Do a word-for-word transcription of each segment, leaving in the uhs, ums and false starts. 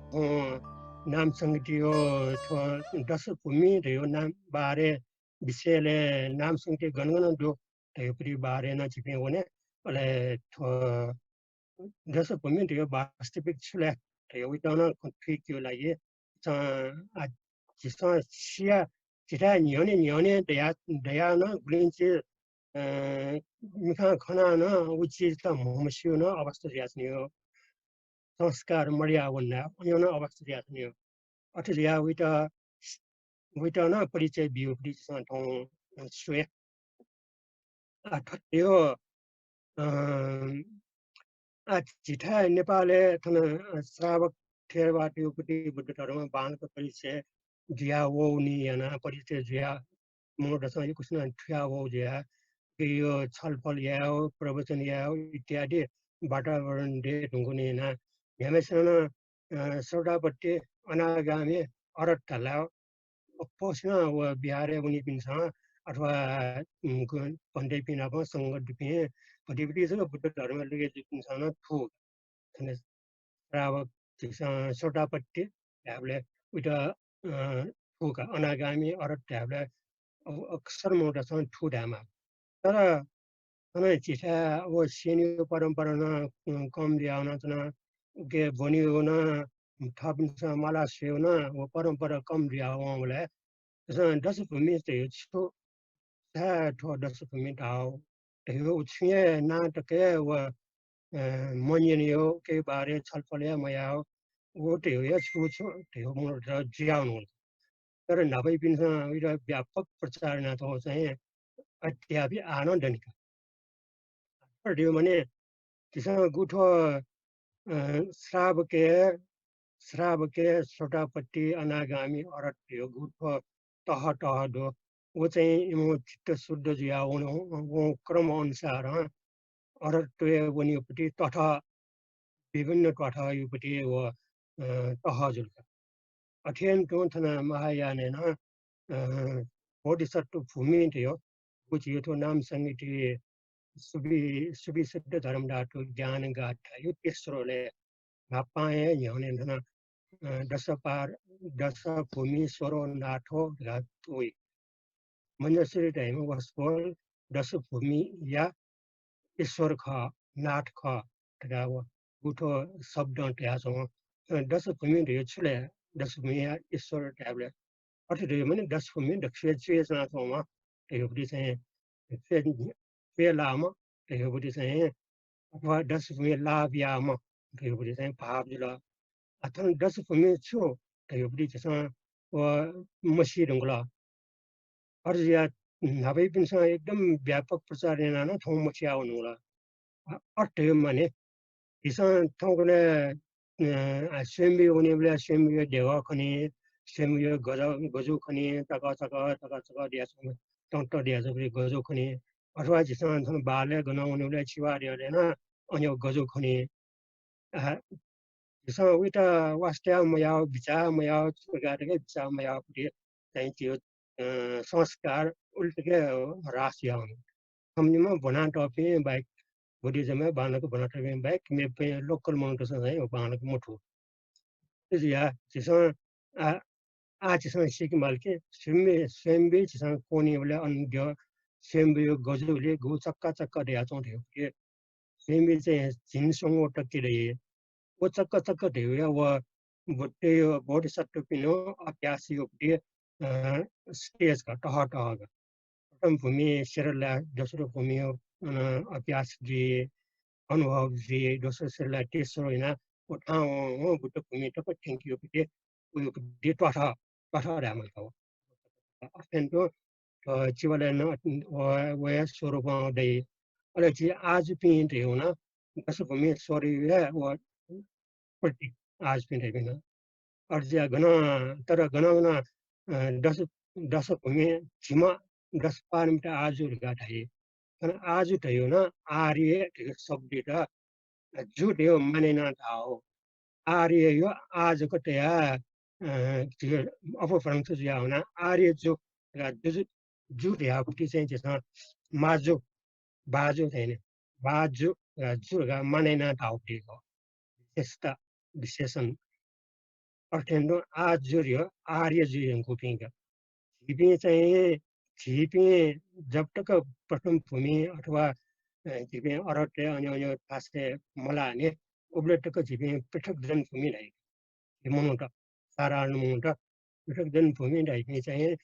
थ्व नाम संगीतियो थ्व दशभूमि धयो नाम बारे विषयले नाम संगीति गन गन दु धयो पति बारे नं झीपिं वने। अले थ्व दशभूमि धयो वास्तविक छु ले धयो उइत नं थुइकियो लागि चं आ झीसं सिया झीथाय् न्ह्यःने न्ह्यःने दया दया नं गुलिं चिज अ, मिखां खनाः नं उ चिजत म्हमस्यू नं अवस्था जुयाच्वनीगु। संस्कार मदया वनाः अन नं अवस्था जुयाच्वनीगु। अथे जुयाः उइत, उइत नं परिचय बियो पति झीसं थौं स्वये। आ, थथे यो, अ, आ, झीथाय् नेपालय् थन, अ, श्रावक थेरवादयो पति बुद्ध धर्म बांलाक परिचय जुया वःगु नि याना परिचय जुया मनूतय्सं यक्वसिनं थुया वःगु जुया यो छलफल यायेगु, प्रवचन यायेगु इत्यादि वातावरण दये धुंकूगु नि याना म्ह्याम्हेसिनं, अ, श्रोतापत्ति, अनागामी, अरहत धाल। अप्वःसिनं व विहारय् वनीपिन्सं अथवा, उम्, ग-, भन्तेपिं नाप संगत दुपिं भतिभति जक बुद्ध धर्मय् लगे जूपिन्सं नं थू। थन श्रावक झीसं श्रोतापत्ति धायेबलय् उइत, अ, थू का। अनागामी अरहत धायेबलय् अ-, अक्सर मनूतय्सं थू धायेमाः। तर अन झीथाय् व सेनयो परम्परा नं, अ, कम जुया वनाच्वना। उके ब्वनेयो नं थःपिन्सं माला स्वयेयो नं व परम्परा कम जुया वंबलय् झीसं दशभूमि धयो छु धाये, थ्व दशभूमि धाःगु धयो उ छुं हे नां तक हे व, अ, मन्यनेयो, उके बारे छलफल हे मयाः, व धयो हे छु छु धयो मनूत जुया वनागु। तर न्हापायापिन्सं उइत व्यापक प्रचार यानातःगु चाहिँ अद्यापि आः नं दनि का। अथे धयो माने झीसं गुथ्व, अ, श्रावकय्, श्रावकय्, श्रोतापत्ति, अनागामी, अरहत धयो गुथ्व तह तह दु। व चाहिँ इमिगु चित्त शुद्ध जुया वन, व क्रम अनुसारं अरहतत्वय् वनीपति तह विभिन्न तहयुपति व, अ, तह जुल का। अथें तुं थन महायानय् नं, अ, बोधिसत्व भूमि धयो, गुथ्व नाम संगीति सुवि-, सुविशुद्ध धर्मधातु ज्ञान गाथायु तेस्रोलय् न्हापां हे न्ह्यःने थन, अ, दशपार, दशभूमीश्वरो नाथो धकाः वइ। मञ्जुश्री धाइम्ह वसपोल दशभूमिया ईश्वर खः, नाथ खः धकाः व गुथ्व शब्दं धयाच्वं। अ, दशभूमि धयो छु ले? दशभूमिया ईश्वर धायेबलय् अथे धयो माने दशभूमि दक्वसिया च्वय् च्वनाच्वंम्ह धयोपति चाहिँ च्वय्, च्वय् लाःम्ह धयोपति चाहिँ अथवा दशभूमि लाभ याःम्ह धयोपति चाहिँ भाव जुल। आ, थन दशभूमि छु धयोपति झीसं व मसी धुंकल। अथे जुयाः न्हापायापिन्सं एकदम व्यापक प्रचार यानाः नं थौं मसिया वनुगु ला। अ-, अथे धयो माने, झीसं थौंकन्हय्, अ, आ, स्वयम्भू वनेबलय् स्वयम्भूया देगः खनी, स्वयम्भूया गज-, गजू खनी, तक, तक, तक, तक दयाच्वंगु, तं, तं दयाच्वंगु गजू खनी। अथवा झीसं थन बालय् गनं वनेबलय् छिवा देगलय् नं अन गजू खनी। अ, झीसं उइत वास्ता मयाः, बिचाः मयाः, छु धकाः तक बिचाः मयाःपति चाहिँ झीगु, अ, संस्कार उलि तक ह्रास जुया वनी। थम्हं निम्हं ब्वनातःपिं बाहेक, बुद्धिज्यमय् बांलाक ब्वनातःपिं बाहेक मेपिं local मनूतय्सं चाहिँ बांलाक मथू। अथे जुयाः झीसं आ, आः झीसं सीके माल कि स्वयम्भू, स्वयम्भू झीसं क्वनेबलय् अन द्यः स्वयम्भूया गजूलय् गु चक्का चक्का दयाच्वं धयो कि स्वयम्भू चाहिँ झिंस्वंगू तक्क दइ। व चक्का चक्का धयो या व बुद्धयो बोधिसत्वपिनिगु अभ्यासयोपति, अ, stage का, तह तह का। प्रथम भूमि सिरला, दोस्रो भूमि, अ, अभ्यास जुइ, अनुभव जुइ, दोस्रो सिरला, तेस्रो याना व थां वं, वं बुद्ध भूमि तक थ्यंकेयोपति, वयोपति त्वाथः, त्वाथः धायेमाल का व। अथें तुं, अ, चिबालय् नं व, वया स्वरूपं दइ। अले झी आजुपिं धयो नं दशभूमि स्वरूपया व प्रतीक आजुपिं धइपिं नं। अथे जुयाः गनं, तर गनं गनं, अ, दश, दशभूमि झिम्ह दशपारमिता आजु धकाः धाइ। अन आजु धयो नं आर्य धयो शब्दयात जु धयो माने याना धाःगु। आर्ययो आ जक तयाः, अ, धयो अपभ्रंश जुयाः वनाः आर्य जु धकाः जु, जु, जु धयापति चाहिँ झीसं माजु, बाजु धाइ नि। बाजु धकाः जु धकाः माने याना धाःगु पति खः। विशेषता, विशेषण। अर्थेन्दु आज जुर हो, आर्य जुइ यंकुपिं का। झीपिं चाहिँ, झीपिं जब तक प्रथम भूमि अथवा, अ, झीपिं अरहत्थय् अन्य अन्य थासय् मलाःने, उबलय् तक झीपिं पृथक जन्मभूमि धाइ। झी मनूत, साधारण मनूत पृथक जन्मभूमि धाइपिं चाहिँ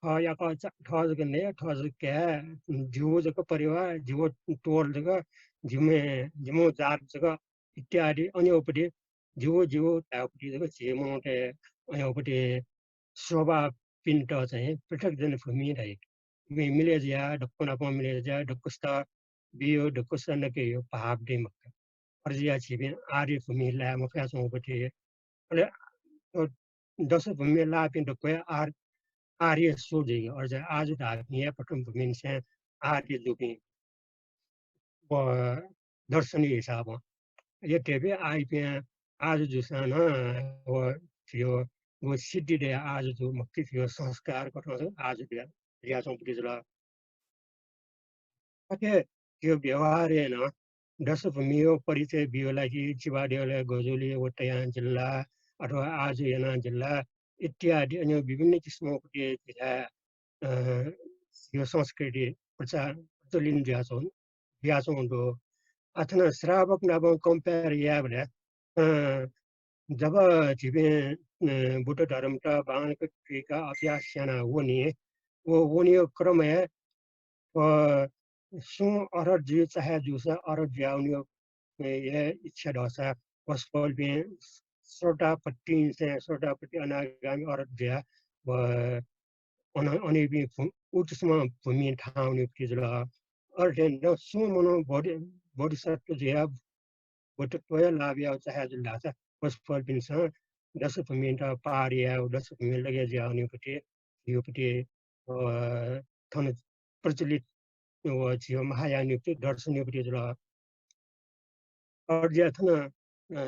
थः याकः चा-, थः जक नया, थः जक काय्, जिगु जक परिवार, जिगु टोल जक, जिमि, जिमि जात जक इत्यादि अन्योपट्टि, जिगु, जिगु धायेपट्टि जक झी मनूतय् अन्योपट्टि स्वभावपिन्त चाहिँ पृथक जन्मभूमि धाइ। मि-, मिले जुयाः, दक्व नाप मिले जुयाः, दक्वसित बियो, दक्वसित नकेयो भाव दइ मखु। अथे जुयाः झीपिं आर्य भूमि लाये मफयाच्वंगुपट्टि, अले, अ, दस भूमि लाःपिं दक्व हे आर-, आर्य सु जुइ। अथे जुयाः आज धाःपिं हे प्रथम भूमिनिसें आर्य जूपिं। व दर्शनीय हिसाबं। यद्यपि आइपिं आज जूसां नं व, यो, व सिद्धि दया आज जू मखु, यो संस्कार कथं आज दया, दयाच्वंगुपट्टि जुल। अथे यो व्यवहारय् नं दशभूमियो परिचय बियो लागि चिबादेवलय् गजुलि व तयां जिल्ला अथवा आज याना जिल्ला इत्यादि अन्य विभिन्न किसिमको झीथाय्, अ, यो संस्कृति प्रचार प्रचलित जुयाच्वं-, जुयाच्वंगु दु। अथेनं श्रावक नाप compare यायेबलय्, अ, जब झीपिं, अ, बुद्ध धर्मत बांलाक थुइकाः अभ्यास याना वनी, व वनीयो क्रमय्, अ, सुं अर्हत जुइ चाहे जूसा अर्हत जुया वनीयो, अ, हे इच्छा दःसा वसपोलपिं श्रोतापत्तिनिसें श्रोतापत्ति अनागामी अर्हत जुया व अन-, अनेपिं भू-, उत्तम भूमिइ थाहां वनीपट्टि जुल। अथे नं सुं मनू बोधि-, बोधिसत्व जुयाः बोधिसत्वया लाभ याये चाहे जुल धाःसा वसपोलपिन्सं दशभूमित पार याये व दशभूमि लगे जुया वनीपट्टि, योपट्टि, अ, थन प्रचलित व झीयो महायानयोपट्टि दर्शनयोपट्टि जुल। अथे जुयाः थन, अ,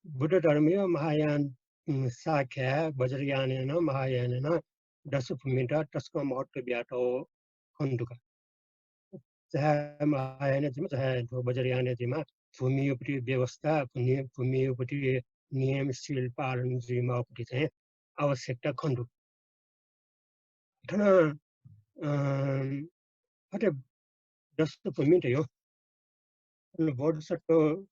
बुद्ध धर्मयो महायान, उम्, शाखाय् वज्रयानय् नं महायानय् नं दशभूमित तसकं महत्व बियातःगु खने दु का। चाहे महायानय् जुइमा, चाहे थ्व वज्रयानय् जुइमा, भूमियोपट्टि व्यवस्था, भूमि-, भूमियोपट्टि नियम, शील पालन जुइमाःपट्टि चाहिँ आवश्यकता खने दु। थन, अ, अथे दशभूमि धयो। अन बोधिसत्व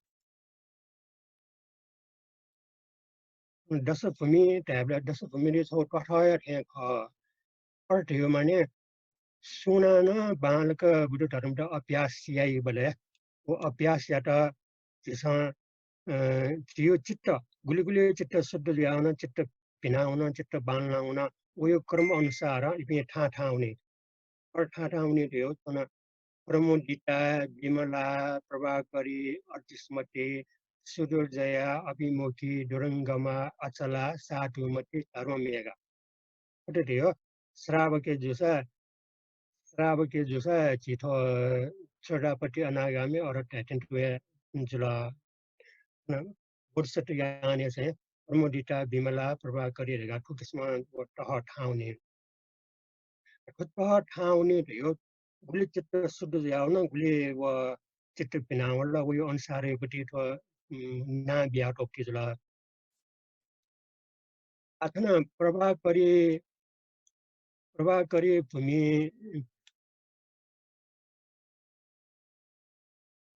दशभूमि धायेबलय् दशभूमि छगू थथःया थें खः। अथे धयो माने सुनानं बांलाक बुद्ध धर्मत अभ्यास याइबलय् व अभ्यास यात झीसं, अ, झीयो चित्त, गुलि गुलि चित्त शुद्ध जुयावन, चित्त भिनावन, चित्त बांलावन, वयो क्रम अनुसार इपिं थाहां थाहां वनी। अथे थाहां थाहां वनी धयो थन प्रमुदिता, विमला, प्रभाकरी, अर्चिष्मती, सुदुर्जया, अभिमुखी, दुरंगमा, अचला, साधुमती, धर्ममेघा। अथे धयो श्रावके जूसा, श्रावके जूसा झी थ्व श्रोतापत्ति अनागामी अर्हत धाये थें थुबलय् जुल। बोधिसत्व यानय् चाहिँ प्रमुदिता, विमला, प्रभाकरी धकाः थुकिसिमं व तह थाहां वनी। थ्व तह थाहां वनी धयो गुलि चित्त शुद्ध जुयावन, गुलि व चित्त भिनावल, वयो अनुसारयोपट्टि थ्व, उम्, नां बियातःपट्टि जुल। अथेनं प्रभाकरी, प्रभाकरी भूमि,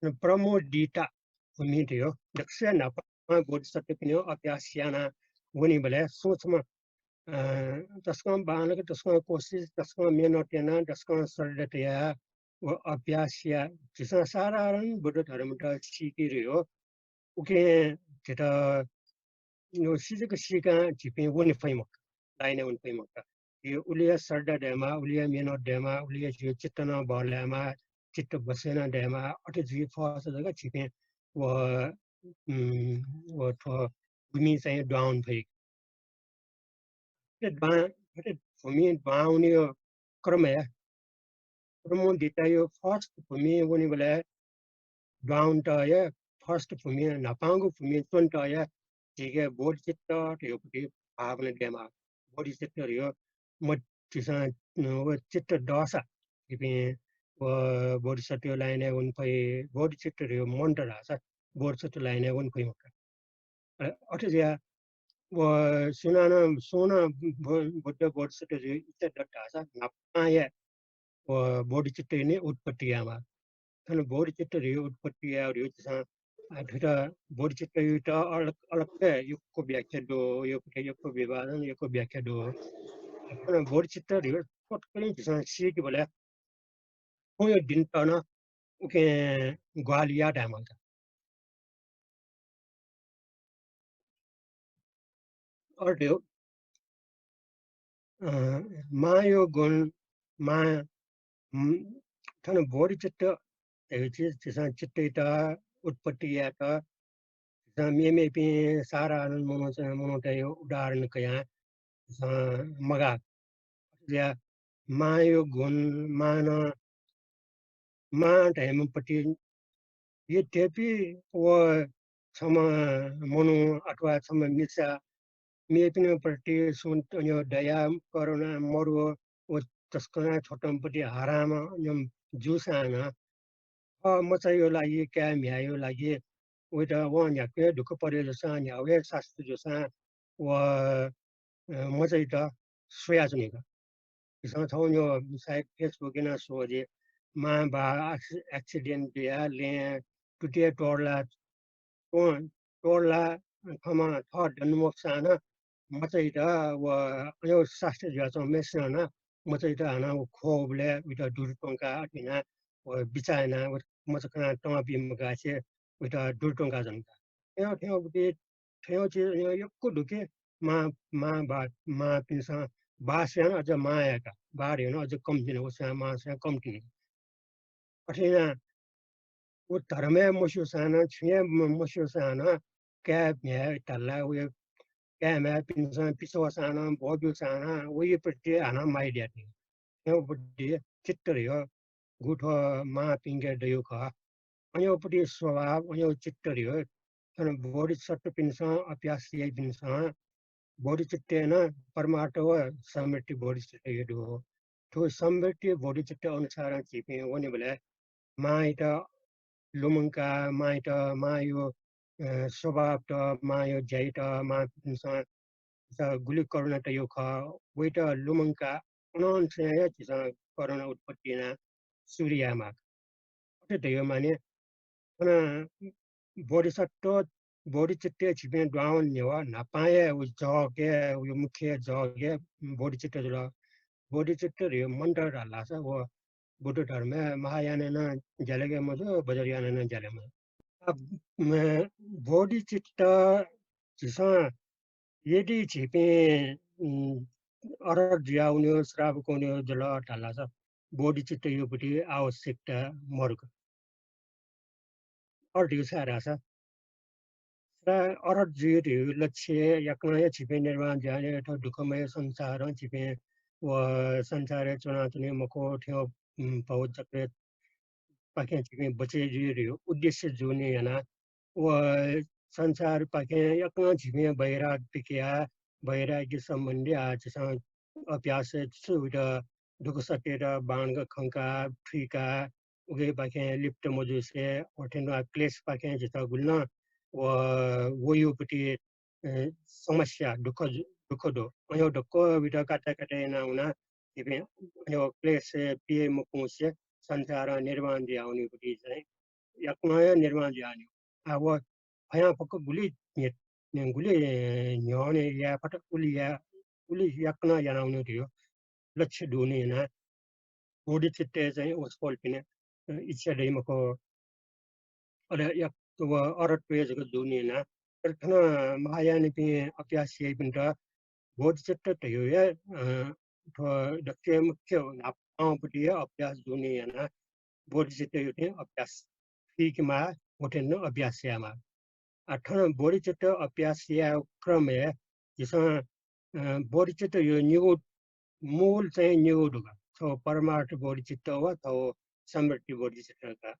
प्रमुदिता भूमि धयो दक्वसिया न्हापां बोधिसत्वपिनियो अभ्यास याना वनीबलय् सुं छम्ह, अ, तसकं बांलाक, तसकं कोसिस, तसकं मेहनत याना, तसकं श्रद्धा तया व अभ्यास या, झीसं साधारण बुद्ध धर्मत सीके धयो उकिं झीत व सिजक सीकां झीपिं वने फइ मखु, लाइनय् वने फइ मखु। यो उलिया श्रद्धा दयेमा, उलिया मेहनत दयेमा, उलिया झीयो चित्त नं बहलायेमा, चित्त बसय् नं दयेमा, अथे जुइ फःसा जक झीपिं व, उम्, व थ्व भूमि चाहिँ दुहां वने फइ। अथे दुहां, अथे भूमि दुहां वनेयो क्रमय् प्रमुदितायो first भूमि वनीबलय् दुहां वनेत हे first भूमि, न्हापांगु भूमि च्वनेत हे झीके बोधिचित्त धयोपट्टि भावना दयेमाः। बोधिचित्त धयो म-, झीसं व चित्त दःसा झीपिं व बोधिसत्वयो लाइनय् वने फइ, बोधिचित्त धयो मन्त धाःसा बोधिसत्व लाइनय् वने फइ मखु। अ, अथे जुयाः व सुनानं, सुनानं बु-, बुद्ध बोधिचित्त जुइ इच्छा दत धाःसा न्हापां हे व बोधिचित्त नं उत्पत्ति यायेमाः। थन बोधिचित्त धइगु उत्पत्ति यायेगु धइगु झीसं, अ, थुइत बोधिचित्तयात अलग, अलग यक्व व्याख्या दु, यक्व, यक्व विभाजन, यक्व व्याख्या दु। थन बोधिचित्त धइगु कतकं झीसं सीकेबलय् थौंया दिनत नं उकिं ग्वाहालि याये धायेमाल का। अथे, अ, मांया गुण, मां, उम्, थन बोधिचित्त धइगु चिज झीसं चित्तयात उत्पत्ति यायेत झीसं मेमेपिं साधारण मनू, मनूतय् उदाहरण कयाः झीसं मगाः। अथे जुयाः मांया गुण, मां नं, मां धायेमाःपट्टि यद्यपि व छम्ह मनू अथवा छम्ह मिसा मेपिनिप्रति सुं अन्यो दया, करुणा, मरुगु व तसकं छोटंपट्टि हराम अन्यो जूसां नं, थः मचाया लागि, काय् म्ह्याय्‌या लागि वइत वं न्ह्याक्व हे दुःख परे जूसां, न्ह्याक्व हे सास्ती जूसां व, अ, मचायात स्वयाच्वनी का। झीसं थौं न्ह्यः सायद Facebook-य् नं स्वः जुइ, मां बाः acci-, accident जुयाः लँय् तुतिइ त्वःतला, त्वं-, त्वःतला, थःम्हं थः दने मफुसां नं मचायात व अज्याःगु सास्ती जुयाच्वंम्हय्‌सिनं नं मचायात हानं व ख्वःबलय् वइत दुरु त्वंकाः अथे यानाः व बिचाः यानाः व मचा खनाः तं बी मकासे वइत दुरु त्वंकाच्वन का। थ्यं, थ्यंबलय् थ्यंगु चिज यक्व दु कि मां, मां, बाः, मांपिन्सं बाःस्यां नं अझ मां यायेका, बाः धइगु नं अझ कम तिनि, व स्वयां मां स्वयां कम तिनि। अथे यानाः व धर्म हे मस्यूसां नं, छुं हे म-, मस्यूसां नं काय् म्ह्याय् धाल ला, व काय् म्ह्याय्‌पिन्सं पिछ्वःसां नं, ब्वः ब्यूसां नं, वयाप्रति हानं माया दयाच्वनी। थ्यंगुपट्टि चित्त धइगु थ्व मांपिंके दइगु खः। अज्याःगुपट्टि स्वभाव, अज्याःगु चित्त धइगु थन बोधिसत्वपिन्सं, अभ्यास याइपिन्सं बोधिचित्तय् नं परमार्थ व स्मृति बोधिचित्त हे दु। थ्व स्मृति बोधिचित्त अनुसारं झीपिं वनेबलय् मांयात लुमंकाः, मांयात, मांया, अ, स्वभावत, मांया ज्यायात, मांपिन्सं झीत गुलि करुणा तयागु खः, वयात लुमंकाः अनंनिसें हे झीसं करुणा उत्पत्ति यानाः सुरु यायेमाः। अथे धयागु माने अन बोधिसत्व, बोधिचित्तय् झीपिं दुहां वने न्ह्यः न्हापां हे व जगय्, व मुख्य जगय् बोधिचित्त जुल। बोधिचित्त धइगु मन्त्र धाःसा व बुद्ध धर्मय् महायानय् नं ज्यालेगय् मजू, वज्रयानय् नं ज्यालेगय् मजू। आ, म, बोधिचित्त झीसं यदि झीपिं, उम्, अरहत जुयावनेगु, श्रावक वनेगु जुल धाःसा बोधिचित्तयागु आवश्यकता मरु का। अरहत धइगु छाय् धाःसा, श्रा-, अरहत जुइ धइगु लक्ष्य याकनं हे झीपिं निर्वाण जुयावने, थ्व दुःखमय संसारं झीपिं व संसारय् च्वनाच्वने मखु, थ्यंगु, उम्, भवचक्रय् पाखें झीपिं बचय् जुइ धइगु उद्देश्य जूगुलिं यानाः व संसारपाखें याकनं झीपिं वैराग्य पिकयाः, वैराग्य सम्बन्धी आः झीसं अभ्यास छु वइत दुःख सत्वयात बांलाक खंकाः, थुइकाः, उकिपाखें लिप्त मजुसे, अथे नं क्लेशपाखें झीत गुलि नं व, वइगुपट्टि, अ, समस्या, दुःख जु-, दुःख दु। अज्याःगु दक्व वइत काटा काटा यानाः वनाः झीपिं अज्याःगु क्लेश पिये मखंसे संसारं निर्वाण जुयावनीगुपट्टि चाहिँ याकनं हे निर्वाण जुयावनीगु। आ, व फयां फक्व गुलि न्ह्य-, गुलि न्ह्यःने याये फत, उलि या-, उलि याकनं यानावनीगु धइगु लक्ष्य दुगुलिं यानाः बोधिचित्तय् चाहिँ वसपोलपिनि, अ, इच्छा दइ मखु। अले याक-, व अरहतत्वय् जक दुगुलिं यानाः। तर थन महायानपिं अभ्यास याइपिन्त बोधिचित्त धइगु हे, अ, थ्व दक्व मुख्य न्हापांपट्टि हे अभ्यास दुगुलिं यानाः बोधिचित्तयागु थें अभ्यास थुइकेमाः, व थें नं अभ्यास यायेमाः। आ, थन बोधिचित्त अभ्यास यायेगु क्रमय् झीसं, अ, बोधिचित्तयागु निगू, मूल चाहिँ निगू दु का। छगू परमार्थ बोधिचित्त व छगू स्मृति बोधिचित्त का।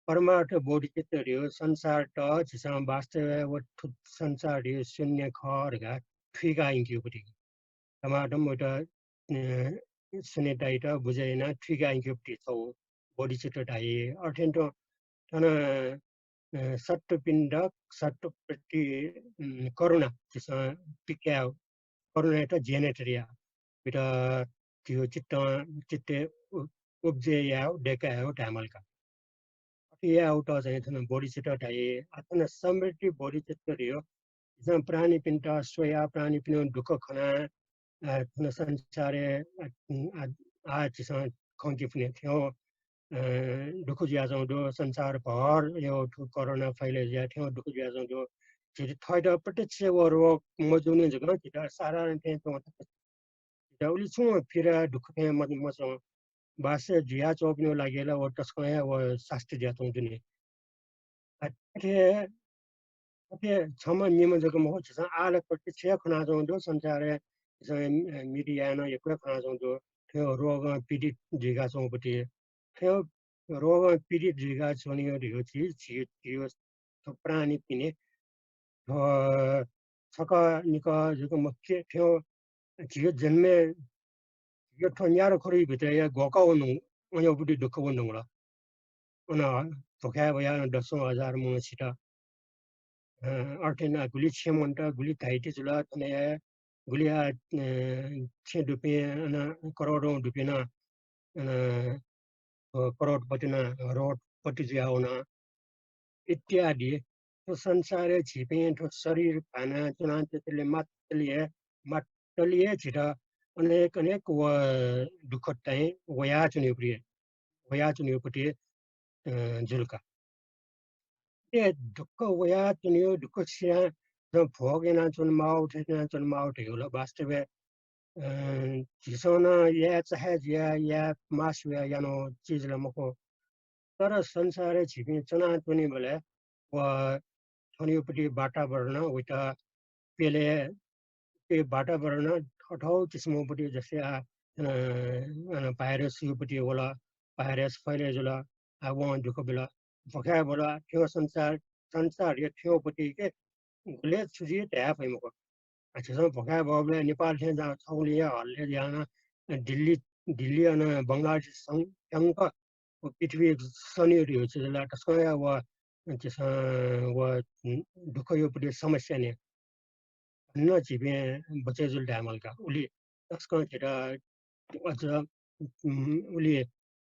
परमार्थ बोधिचित्त धइगु संसारत झीसं वास्तवय् व थ्व संसार धइगु शून्य खः धकाः थुइका यंकेगुपट्टि। धमाधम वइत, अ, शून्यतायात बुझे यानाः थुइका यंकेगुपट्टि छगू बोधिचित्त धाइ। अथे नं थन अ, सत्त्वपिण्ड, सत्त्वप्रति, उम्, करुणा, झीसं पिकायेगु, करुणायात generate यायेगु, झीगु चित्तं, चित्तय् उ-, उब्जय् यायेगु, दय्‌कायेगु धायेमाल का। अथे यायेगुत चाहिँ थन बोधिचित्त धाइ। आ, थन समृद्धि बोधिचित्त धइगु, झीसं प्राणीपिन्त स्वयाः, प्राणीपिनिगु दुःख खनाः, अ, थन संसारय्, अ, अ, आः झीसं खंके फुने थें, अ, दुःख जुयाच्वंगु दु, संसारभर यो थ्व कोरोना फैले जुयाः थें दुःख जुयाच्वंगु दु। झीत थःत प्रत्यक्ष व रोग मजूनि जकं झीत साधारण थें च्वं। झीत उलि छुं पीडा दुःख थें म-, मच्वं। वास्तवय् जुयाच्वंपिनिगु लागि ला व तसकं हे व शास्ति जुयाच्वंगु दु नि। अथे, अथे छम्ह निम्ह जक मखु, झीसं आः ला प्रत्यक्ष हे खनाच्वंगु दु, संसारय् झीसं, अ, media-य् नं यक्व हे खनाच्वंगु दु। थ्व रोगं पीडित जुइकाच्वंगुपट्टि, थ्व रोगं पीडित जुइकाच्वनीगु धइगु झी, झी, झीगु थ्व प्राणीपिनि थ्व छकः निकः जक मखु, थ्व झीगु जन्मय् झीगु थ्व न्यादँ खुरुइ भित्रय् ग्वःकाः वंगु, वनेगुपट्टि दुःख वंगु ला। अन भुखाय् वयाः दसौं हजार मनूसित, अ, अथे यानाः गुलि छेँ मनूत, गुलि घाइते जुल, थन हे गुलि, अ, छेँ दुपिं, अन करोडौं दुपिं नं, अन, अ, करोडपति नं रोडपति जुयाः वन। इत्यादि। थ्व संसारय् झीपिं थ्व शरीर भाना च्वनाच्वंतले मात्रले, मात्रले झीत अनेक अनेक व दुःखताय् वयाच्वनीगुपट्टि, वयाच्वनीगुपट्टि, अ, जुल का। ए दुःख वयाच्वनीगु, दुःख सियाः नं भोग यानाच्वनेमाःगु, थथे यानाच्वनेमाःगु धइगु ला वास्तवय्, अ, झीसं नं याये चाहे जुयाः याये मास्ति वयाः यानागु चिज ला मखु। तर संसारय् झीपिं च्वनाच्वनीबलय् व थनयुपट्टि वातावरण वइत प्यले, प्य वातावरण थःथः किसिमपट्टि जस्तै आ, अ, अ, virus युपट्टि वल, virus फैले जुल, आ, वं दुःख बिल, भुखाय् वल, थ्व संसार, संसार यो थ्वपट्टि के गुले छु जुइ धाये फइ मखु। आ, झीसं भुखाय् वःबलय् नेपाल थें जा छगुलिया हल्ले याना दिल्ली, दिल्ली अन बंगलादेश सं-, थ्यंक व पृथ्वी सनिर यो छु जुल तसकं या व झीसं व दुःख युपट्टि समस्या ने। अन झीपिं बचय् जुल धायेमाल का। उलि तसकं झीत अझ, उम्, उलि,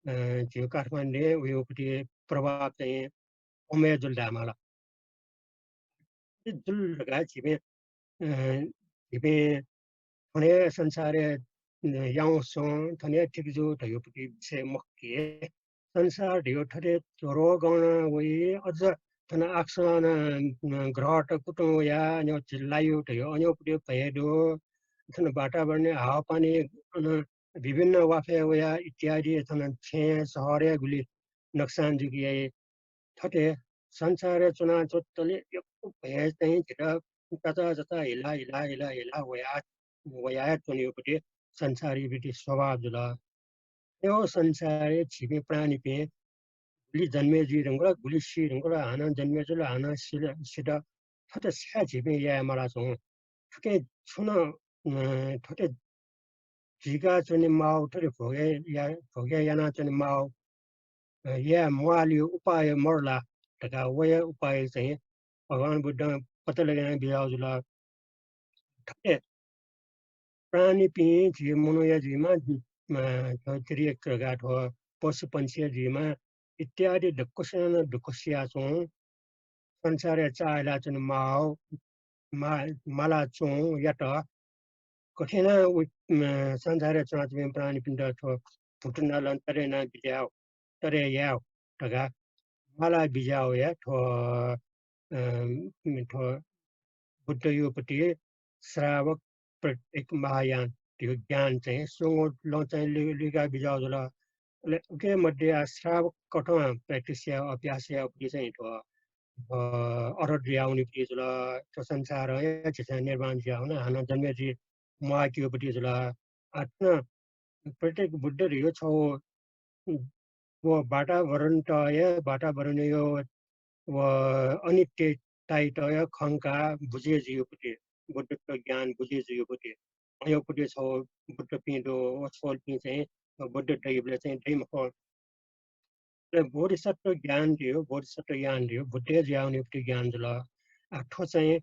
अ, झीगु काठमाडौं वयागुपट्टि प्रभाव चाहिँ कम हे जुल धायेमाल। जुल धकाः झीपिं, अ, झीपिं थन हे संसारय्, अ, याउँसे च्वं, थन हे ठीक जू धयागुपट्टि विषय मखु कि। संसार धयागु थथे रोगं वइ, अझ थन आकाशं नं, अ, ग्रहत कुतुं वयाः न्ह्यः झिल्लायु धयागु अनयोपट्टि भय दु। थन वातावरणय् हावापानी अन विभिन्न वाफय् वयाः इत्यादि थन छेँ शहरय् गुलि नोक्सान जुइके याइ। थथे संसारय् च्वनाच्वंतले यक्व भय चाहिँ झीत चचा चचा हिला हिला हिला हिला वया, वया च्वनीगुपट्टि संसारीपट्टि स्वभाव जुल। थ्व संसारय् झीपिं प्राणीपिं गुलि जन्मे जुइ धुंकल, गुलि सी धुंकल, हानं जन्मे जुल, हानं सिल, सित। थथे छाय् झीपिं याये माला च्वं? थुकिं छुं नं, अ, थथे जुइका च्वनेमाःगु, थथे भोगे या-, भोगे याना च्वनेमाःगु, अ, याये म्वाःलियो उपाय मरु ला धकाः वया उपाय चाहिँ भगवान बुद्धं पत्ता लगे याना बिज्याःगु जुल। थथे प्राणीपिं झी मनूया जुइमा, अ, थ्व तिर्यक धकाः थ्व पशुपंक्षीया जुइमा इत्यादि दक्वसिनं दुःख सिया च्वं। संसारय् चाःहिला च्वनेमाः, मा-, माला च्वं यात। कथेना उ, अ, संसारय् च्वनाच्वंपिं प्राणीपिन्त थ्व भूतुण्डलं तरे याना बिज्याः, तरे याः धकाः माला बिज्याः हे थ्व, अ, थ्व बुद्धयोपट्टि श्रावक प्रत्येक महायान धयागु ज्ञान चाहिँ स्वंगू लं चाहिँ लु-, लुइका बिज्याः जुल। अले उके मध्ये आ श्रावक कथं practice या, अभ्यास याःपट्टि चाहिँ थ्व, अ, अरहत जुयावनीपट्टि जुल। थ्व संसारं हे झीसं निर्वाण जुयावन, हानं जन्मे जुइ म्वाःकेगुपट्टि जुल। आ थन प्रत्येक बुद्ध धयागु छगू व वातावरणत हे, वातावरणयो व अनित्यतायात हे खंकाः बुझे जुइगुपट्टि, बुद्धत्व ज्ञान बुझे जुइगुपट्टि। अयोपट्टि छगू बुद्धपिं दु, व छगूपिं चाहिँ बुद्ध दइबलय् चाहिँ दइ मखु। अले बोधिसत्व ज्ञान धयो, बोधिसत्व ज्ञान धयो, बुद्धय् जुयावनीपट्टि ज्ञान जुल। आ, थ्व चाहिँ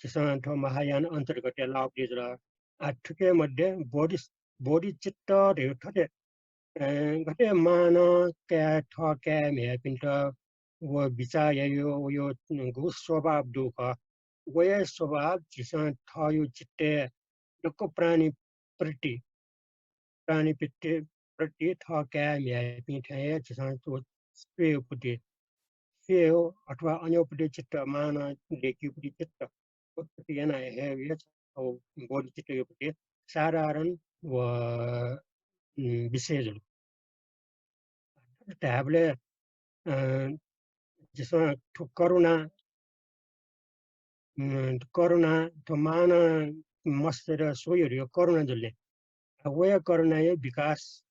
झीसं थ्व महायान अन्तर्गतय् लाःपट्टि जुल। आ, थुके मध्ये बोधि, बोधिचित्त धयो थथे, अ, गथे मांनं काय्, थः काय् म्ह्याय्‌पिन्त व बिचाः यायो, वयो गु स्वभाव दु खः, वया स्वभाव झीसं थःयो चित्तय् दक्व प्राणी प्रति, प्राणी प्रति, प्रति थः काय् म्ह्याय्‌पिं थें हे झीसं व स्वयेपट्टि, स्वये अथवा अन्योपट्टि चित्त, मांनं दय्‌केपट्टि चित्त उत्पत्ति याना हे, हे बोधिचित्तयोपट्टि साधारण व, उम्, विषय जुल। धायेबलय्, अ, झीसं थ्व करुणा, उम्, करुणा, थ्व मांनं मस्तय्‌त स्वयो धयो करुणा जुल नि। वया करुणाया विकास,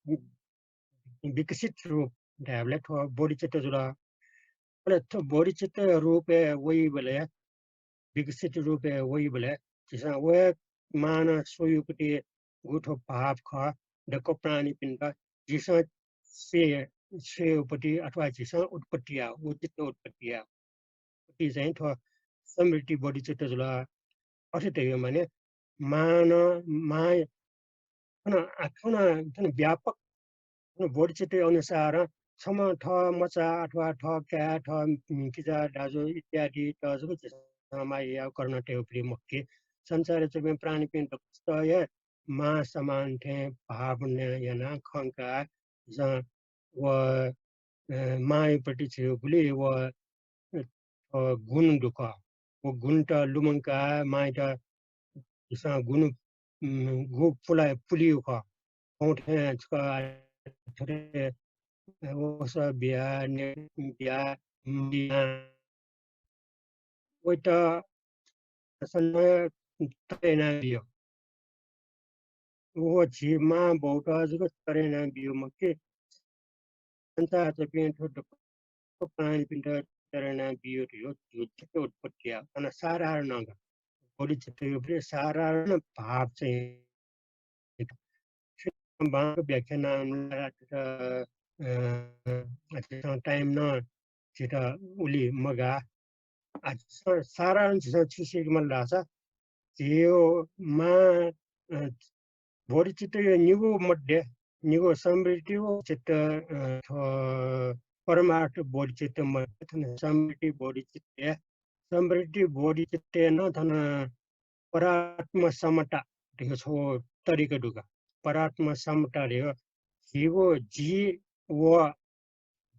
विकसित रूप धायेबलय् थ्व बोधिचित्त जुल। अले थ्व बोधिचित्त रूपय् वइबलय्, विकसित रूपय् वइबलय् झीसं वया मांनं स्वयोपट्टि गु थ्व भाव खः, दक्व प्राणीपिन्त झीसं स्वये, स्वयोपट्टि अथवा झीसं उत्पत्ति याः, व चित्त उत्पत्ति याः। पट्टि चाहिँ थ्व समृद्धि बोधिचित्त जुल। अथे धयो माने मांनं, मां, थन, आ, थन, थन व्यापक, थन बोधिचित्त अनुसार छम्ह थः मचा अथवा थः काय्, थः, उम्, किजा, दाजु इत्यादित जक झीसं माया याः, करुणा तयेपट्टि मखु कि। संसारय् च्वंपिं प्राणीपिं दक्वसित हे मां समान थें भावना यानाः खंकाः झीसं व, अ, मांयापट्टि झीगु गुलि व, अ, गुण दु खः। व गुणत लुमंकाः मांयात झीसं गुण, उम्, गु पुला, पुलिउ खः। थौं थें छकः थथे वसः बियाः, ने बियाः, उम्, बियाः वइत सन्धय तरे यानाबियो। व झी मां बौत जक तरे यानाबियो मखु कि, संसारय् च्वंपिं थ्व दक्व प्राणीपिन्त तरे यानाबियो धयो झीगु चित्त उत्पत्ति याः। अन साधारण नं का। बोधिचित्तयोपट्टि साधारण भाव चाहिँ बांलाक व्याख्या याना, अ, अ, time नं झीत उलि मगाः। आ, झीसं साधारण झीसं छु सीके माल धाःसा, झीयो मां, अ, बोधिचित्तयो निगू मध्ये, निगू समृद्धि बोधिचित्त, अ, थ्व परमार्थ बोधिचित्त मध्ये थन समृद्धि बोधिचित्त, समृद्धि बोधिचित्तय् नं थन परात्म समता धयो छगू तरिका दु का। परात्म समता धयो झीगु जि व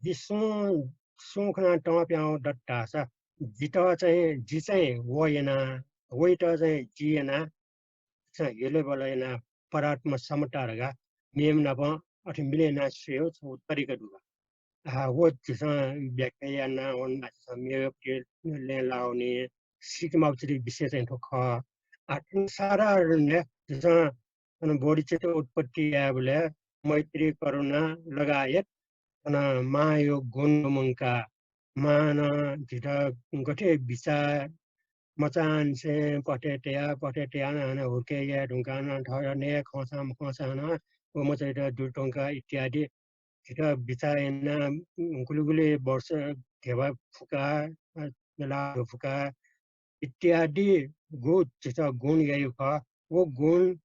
जि सुं, सुं खनाः तं प्याहां दत धाःसा, जित चाहिँ, जि चाहिँ व याना, वइत चाहिँ जि याना, चाहिँ हेलबल याना परात्म समता धकाः मेम्ह नाप अथे मिले याना स्वयेगु छगू तरिका दु का। आ, व झीसं व्याख्या याना वना, झीसं मेगु लँय् लावनी, सीके माःगु चिजया विषय चाहिँ थ्व खः। आ, थन साधारण झीसं थन बोधिचित्त उत्पत्ति यायेबलय् मैत्री, करुणा लगायत थन मांयो गुण लुमंकाः, मांनं झीत गथे बिचाः, मचांनिसें पथय् तयाः, पथय् तयाः नं हानं हुर्के याये धुंकाः नं थः नये खंसां मखंसां नं व मचायात दुर धुंकाः इत्यादि झीत बिचाः यानाः गुलि गुलि वर्ष घेबा फुकाः, अ, ला फुकाः इत्यादिगु झीत गुण याइगु खः। व गुण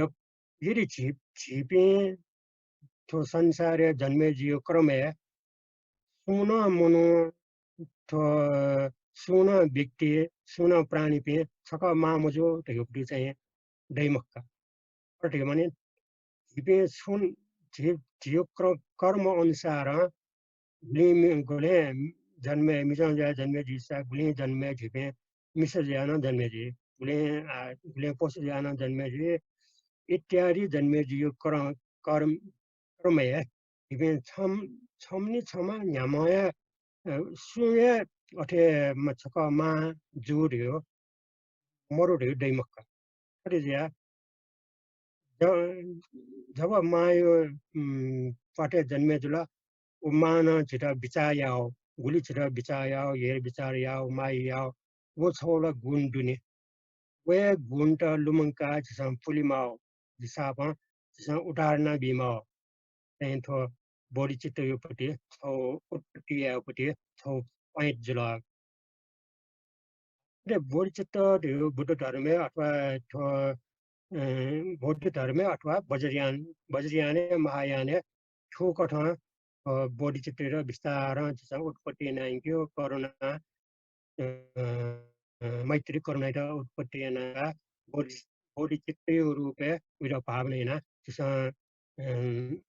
द-, यदि झी, झीपिं थ्व संसारय् जन्मे जुइगु क्रमय् सुं नं मनू, थ्व सुं नं व्यक्ति, सुं नं प्राणीपिं छकः मां मजू धइगु पट्टि चाहिँ दइ मखु का। अथे माने झीपिं सुं, झी, झीगु क्र-, कर्म अनुसारं गुलिं मि-, गुलिं जन्मे, मिजं जुयाः जन्मे जुइसा, गुलिं जन्मे झीपिं मिसा जुयाः नं जन्मे जुइ, गुलिं, आ, गुलिं पशु जुयाः नं जन्मे जुइ इत्यादि जन्मे जुइगु क्रम, कर्म, क्रमय् झीपिं छम-, छम्हं नि छम्ह न्ह्याम्हं हे, अ, सुं हे अथे म-, छकः मां जू धइगु, मरु धइगु दइ मखु का। अथे जुयाः ज-, जब मांयो, उम्, प्वाथय् जन्मे जुल, व मांनं झीत बिचाः याः, गुलि झीत बिचाः याः, हेरबिचाः याः, माया याः, व छगू ला गुण दु नि। व हे गुणत लुमंकाः झीसं पुले माः, झीसं, झीसं उद्धार याना बी माः। चाहिँ थ्व बोधिचित्तया पति छौ उत्पत्ति यायेया पति छौ point जुल। अले बोधिचित्त धयो बुद्ध धर्मय् अथवा थ्व, अ, बौद्ध धर्मय् अथवा वज्रयान, वज्रयानय् महायानय् थुकथं, अ, बोधिचित्त विस्तारं झीसं उत्पत्ति यानायंकेगु करुणा, अ, अ, मैत्री करुणायात उत्पत्ति यानाः बोधि-, बोधिचित्तया रूपय् उइत भावना यानाः झीसं, अ,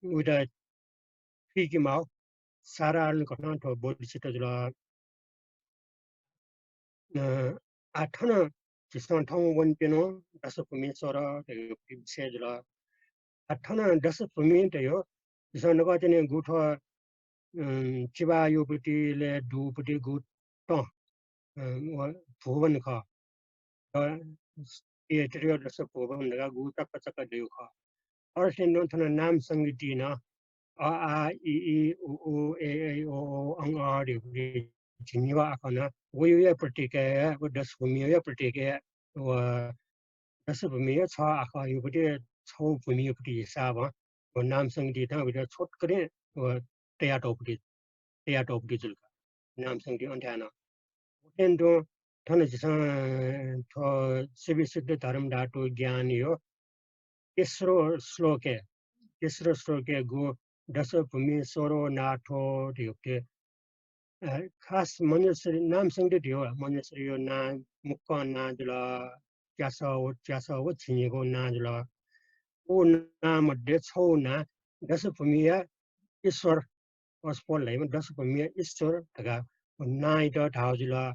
उइत थुइके माःगु साधारण कथं थ्व बोधिचित्त जुल। अ, आः थन झीसं थौं वनेत्यनागु दशभूमि सोह्र धयागु विषय जुल। आः थन दशभूमि धयो झीसं नकतिनि गु थ्व, अ, चिबाया पति लय् दुगु पति गु तं, अ, व भुवन खः। अ, ए त्रयोदश भुवन धकाः गु चक्क चक्क दयु खः। अथे नं थन नाम संगीति नं अ, आ, इ, ई, उ, ऊ, ए, ऐ, ओ, औ, अं, अः धयो झिंनिगू आखः नं वया प्रतीक हे, व दशभूमिया प्रतीक हे, व दशभूमिया छगू आखःया पति छगू भूमिया पति हिसाबं व नाम संगीति नं वइत छोटकरीं व तयातःगु पति, तयातःगु पति जुल का। नाम संगीति अन्थाय् नं। उकिं तुं थन झीसं थ्व सुविशुद्ध धर्म धातु ज्ञानया तेस्रो श्लोकय्, तेस्रो श्लोकय् गु दशभूमि सोह्रो नाथो धयो पति, अ, खास मञ्जुश्री, नाम संगीति धयो मञ्जुश्रीया नां, मुक्कं नां जुल, च्यासः व, च्यासः व झिंनिगू नां जुल। व नां मध्ये छगू नां दशभूमिया ईश्वर, वसपोल धाइम्ह दशभूमिया ईश्वर धकाः व नांयात धाःगु जुल।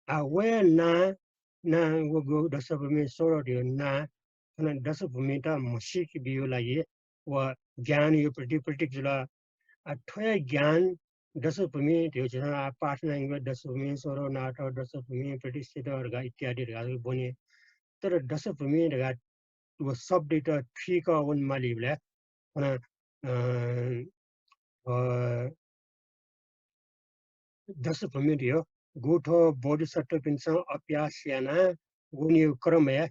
आः वया नां, नां व गु दशभूमि सोह्र धयो नां थन दशभूमित म्हसीके बीगु लागि व ज्ञानया प्रति-, प्रतीक जुल। आः थ्वया ज्ञान दशभूमि धयो झीसं आः पाठ यानागु दशभूमि सोह्र नाथ, दशभूमि प्रतिष्ठित धकाः इत्यादि धकाः ब्वने। तर दशभूमि धकाः व शब्दयात थुइका वनेमालीबलय् थन, अ, अ, दशभूमि धयो गु थ्व बोधिसत्वपिन्सं अभ्यास यानाः वनेगु क्रमय्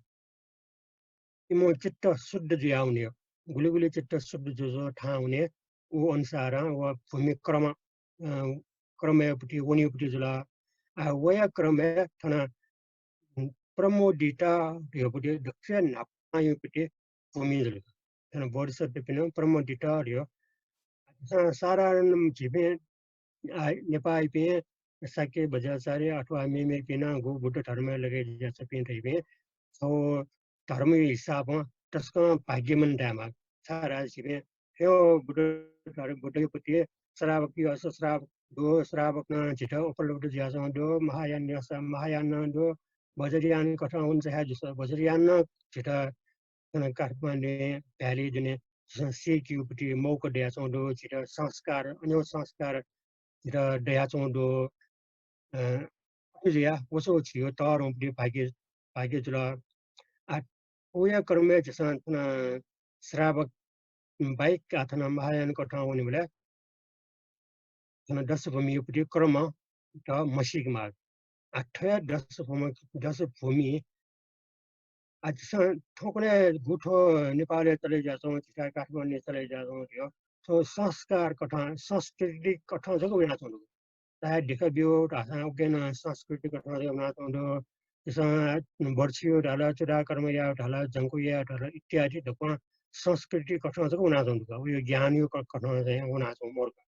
इमिगु चित्त शुद्ध जुयाः वनेगु। गुलि गुलि चित्त शुद्ध जुजुं थाहां वने, उ अनुसारं व भूमि क्रम, अ, क्रमया पति वनेया पति जुल। आः वया क्रमय् थन प्रमोदिता धयो पति दक्वसिनं न्हापांया पति भूमि जुल। थन बोधिसत्वपिं प्रमोदिता धयो। सा-, साधारण झीपिं, आ, नेपाःयापिं शाक्य बज्राचार्य अथवा मेमेपिं नं गु बुद्ध धर्मय् लगे जुयाच्वंपिं धइपिं छगू धर्मया हिसाबं तसकं भाग्यमानी धायेमाः। छाय्धाःसा झीपिं थ्व बुद्ध धर्म, बुद्धया पति श्रावक यःसा श्रावक दु, श्रावक नं झीत उपलब्ध जुयाच्वंगु दु, महायान यःसा महायान नं दु, वज्रयान कथं वन चाहे जूसा वज्रयान नं झीत थन काठमाडौं valley दुने झीसं सीकेया पति मौका दयाच्वंगु दु, झीत संस्कार, अनेक संस्कार झीत दयाच्वंगु दु। अ, अथे जुयाः व छु झीगु तःधंगु पति भाग्य, भाग्य जुल। आः, वया क्रमय् झीसं थन श्रावक बाहेक आः थन महायान कथं वनेबलय् थन दशभूमिया पति क्रमत म्हसीके माः। आः थ्वया दशभूमि, दशभूमि आः झीसं थौंकन्हय् गु थ्व नेपालय् चले जुयाच्वंगु, झीसं काठमाडौं चले जुयाच्वंगु धयो थ्व संस्कार कथं, संस्कृति कथं जक वनाच्वंगु दु। चाहे दिखा ब्यू धाःसां उकिं नं संस्कृति कथं जक वनाच्वंगु दु। झीसं बर्छियो धाल, चूडाकर्म यायो धाल, जंकु यायो धाल इत्यादि दक्वं संस्कृति कथं जक वनाच्वंगु दु का। वया ज्ञानया क-, कथं चाहिँ वनाच्वंगु मरु का।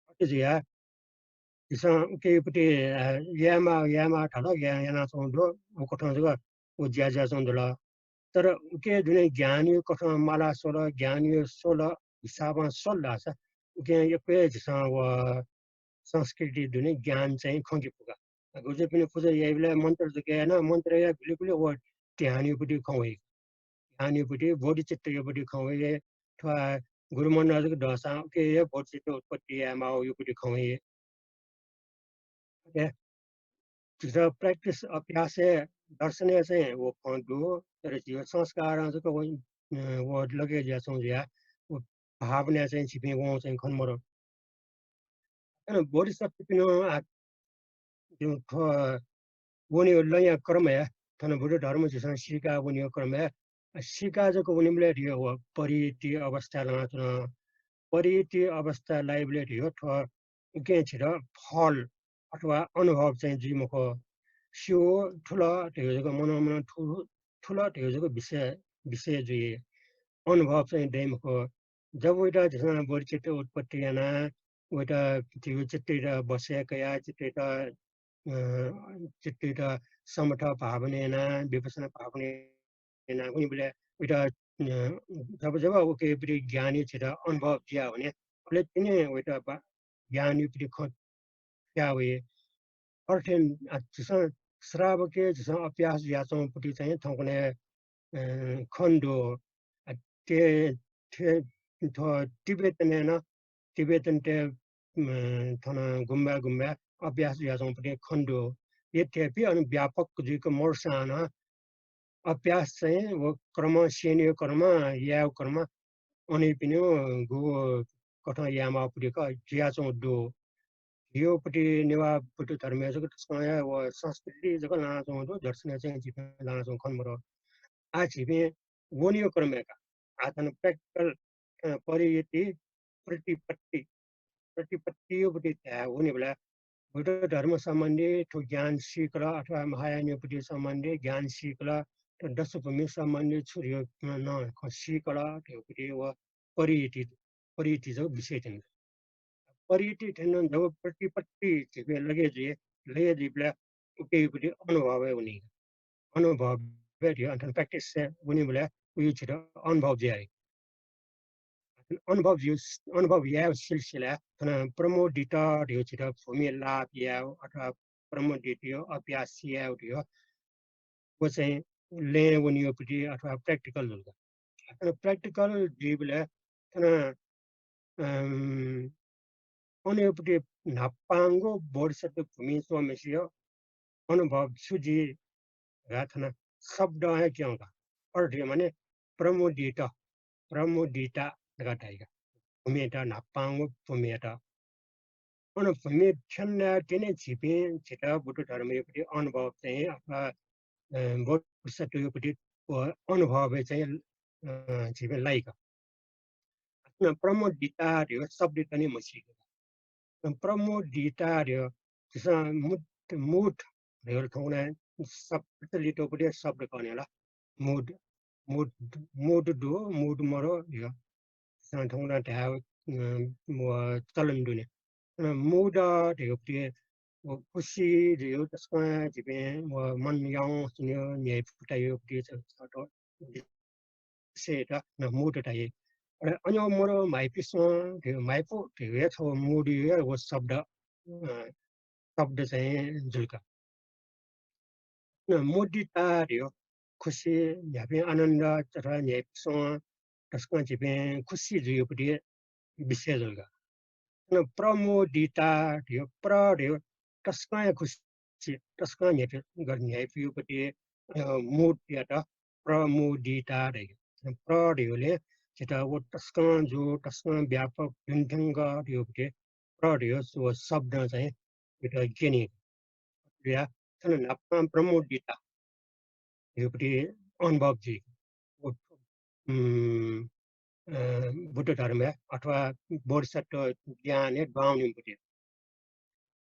अथे जुयाः झीसं उकिया पति, अ, यायेमाः, यायेमाः धाल, या-, यानाच्वंगु दु, व कथं जक व ज्या जुयाच्वंगु दु ला। तर उकिं दुने ज्ञानया कथं माला स्वल, ज्ञानया स्वल, हिसाबं स्वल धाःसा उकिं यक्व हे झीसं व संस्कृति दुने ज्ञान चाहिँ खंके फु का। गुरुजुपिनि पुजा याइबलय् मन्त्र जक याना, मन्त्रया गुलि गुलि व ध्यानया पति खँ वइ। ध्यानया पति, बोधिचित्तया पति खँ वइ। थ्व गुरुमण्डल जक दःसां उकिं हे बोधिचित्त उत्पत्ति यायेमाःगु पति खँ वइ। अथे झीत practice, अभ्यासय्, दर्शनय् चाहिँ व खँ दु, तर झीगु संस्कारं जक व, अ, व लगे जुयाच्वंगु जुयाः व भावनाय् चाहिँ झीपिं वं चाहिँ खने मरु। अन बोधिसत्वपिं, आ, जुन थ्व वनेगु लँया क्रमय्, थन बुद्ध धर्म झीसं सीका वनेगु क्रमय्, आ, सीका जक वनेबलय् धयो व परिहित अवस्थाय् लनाच्वन। परिहिति अवस्था लाइबलय् धयो थ्व उकें छित फल अथवा अनुभव चाहिँ जुइ मखु। स्यू थुल धयो जक मनं मनं थु-, थुल धयो जक विषय, विषय जुइ। अनुभव चाहिँ दइ मखु। जब वइत झीसं बोधिचित्त उत्पत्ति याना, वइत झीगु चित्तइत बसय् कया, चित्तइत, अ, चित्तइत समथ भावना याना, विपश्यना भावना याना वनीबलय् वइत, अ, जब, जब उकेपट्टि ज्ञानया झीत अनुभव जुया वने, अले तिनि वइत बा-, ज्ञानयापट्टि खँ जुया वइ। अथे, अ, झीसं श्रावकय् झीसं अभ्यास जुयाच्वंपट्टि चाहिँ थौंकन्हय्, अ, खने दु। अ, ते, ते, थ्व तिब्बतय् नं, तिब्बतय्, अ, थन गुम्बा गुम्बा अभ्यास जुयाच्वंपट्टि खने दु। यद्यपि अन व्यापक जुइक मरुसां नं अभ्यास चाहिँ व क्रम, स्यनेगु क्रम, यायेगु क्रम, अनयापिनिगु कथं यायेमाःपट्टि खँ जुयाच्वंगु दु। झीगुपट्टि नेवाः बौद्ध धर्मय् जक तसकं हे व संस्कृति जक लानाच्वंगु दु, दर्शनय् चाहिँ झीपिं लानाच्वंगु खने मदु। आः झीपिं वनेगु क्रमय् का। आः थन practical, अ, परिहिति, प्रतिपत्ति, प्रतिपत्तियापट्टि धाये वनेबलय् बुद्ध धर्म सम्बन्धी थ्व ज्ञान सीकल अथवा महायानयापट्टि सम्बन्धी ज्ञान सीकल, थ्व दशभूमि सम्बन्धी छु धयो नं खँ सीकल धयोपट्टि व परिहिति, परिहिति जक विषय थ्यन। परिहिति थ्यन जब प्रतिपत्ति झीपिं लगे जुइ, लगे जुइबलय् उकेपट्टि अनुभवय् वनी। अनुभवय् धयो अथवा practice-य् वनीबलय् उयो झीत अनुभव जुया वइ। अनुभव जुइ, अनुभव यायेगु सिलसिलाय् थन प्रमोदित धयो झीत भूमि लाप यायेगु अथवा प्रमोदितया अभ्यास यायेगु धयो व चाहिँ लँय् वनीगुपट्टि अथवा practical जुल का। थन practical जुइबलय् थन, अम, अनयापट्टि न्हापांगु बोधिसत्व भूमिइ च्वंम्हय्सिया अनुभव छु जुइ धकाः थन शब्दं हे क्यं का। अथे माने प्रमोदित, प्रमोदिता धकाः धाइ का। भूमित, न्हापांगु भूमित। अन भूमि थ्यनाः तिनि झीपिं, झीत बुद्ध धर्मयापट्टि अनुभव चाहिँ अथवा, अ, बोधिसत्वयापट्टि व अनुभवय् चाहिँ, अ, झीपिं लाइ का। अन प्रमोदिता धयो शब्द तनि म्हसीका। अन प्रमोदिता धयो झीसं mood, mood धयो थौंकन्हय् शब्द लितोपट्टि शब्द कने ला। Mood, mood, mood दु, mood मदु धयो झीसं थौंकन्हय् धाये, अ, व चलन दुने। अन mood धयोपट्टि व खुसी धयो तसकं झीपिं व मन याउँसे न्ह्यइपुतायोपट्टि च-, च-, विषयत न mood धाइ। अले अन मदु म्हाइपुसे धयो, म्हाइपु धयो हे थ्व mood-या हे व शब्द, अ, शब्द चाहिँ जुल का। न मुदिता धयो खुसी, न्ह्यापिं आनन्द अथवा न्ह्याइपुसे तसकं झीपिं खुसी जुइगुपट्टि विषय जुल का। अन प्रमुदिता धयो, प्र धयो तसकं हे खुसी, तसकं न्ह्याइपुगु, न्ह्याइपुगुपट्टि, अ, मुदयात प्रमुदिता धाइ। अन प्र धयोले झीत व तसकं जू, तसकं व्यापक, दुने थ्यंक धयोपट्टि प्र धयो व शब्दं चाहिँ झीत ग्यनी। या थन न्हापां प्रमुदिता धयोपट्टि अनुभव जुइ। व, उम्, अ, बुद्ध धर्मय् अथवा बोधिसत्व ज्ञानय् दुहां वनीगुपट्टि।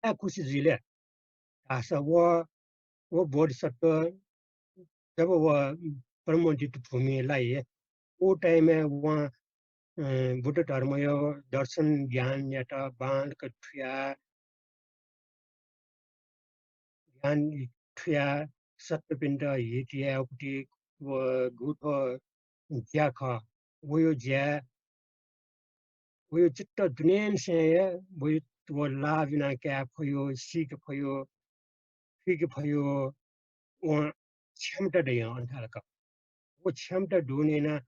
का खुसी जुइ ले धाःसा व, व बोधिसत्व जब व प्रमुदित भूमिइ लाइ, व time-य् वं, अ, बुद्ध धर्मया दर्शन ज्ञानयात बांलाक थुया, ज्ञान थुया सत्त्वपिन्त हित यायेगुपट्टि व गुगु थ्व ज्या खः, वयो ज्या, वयो चित्त दुनेंनिसें हे वयो व लाभ याना काये फयो, सीके फयो, थुइके फयो, वं क्षमता दय्‌कं अन थालक। व क्षमता दुने याना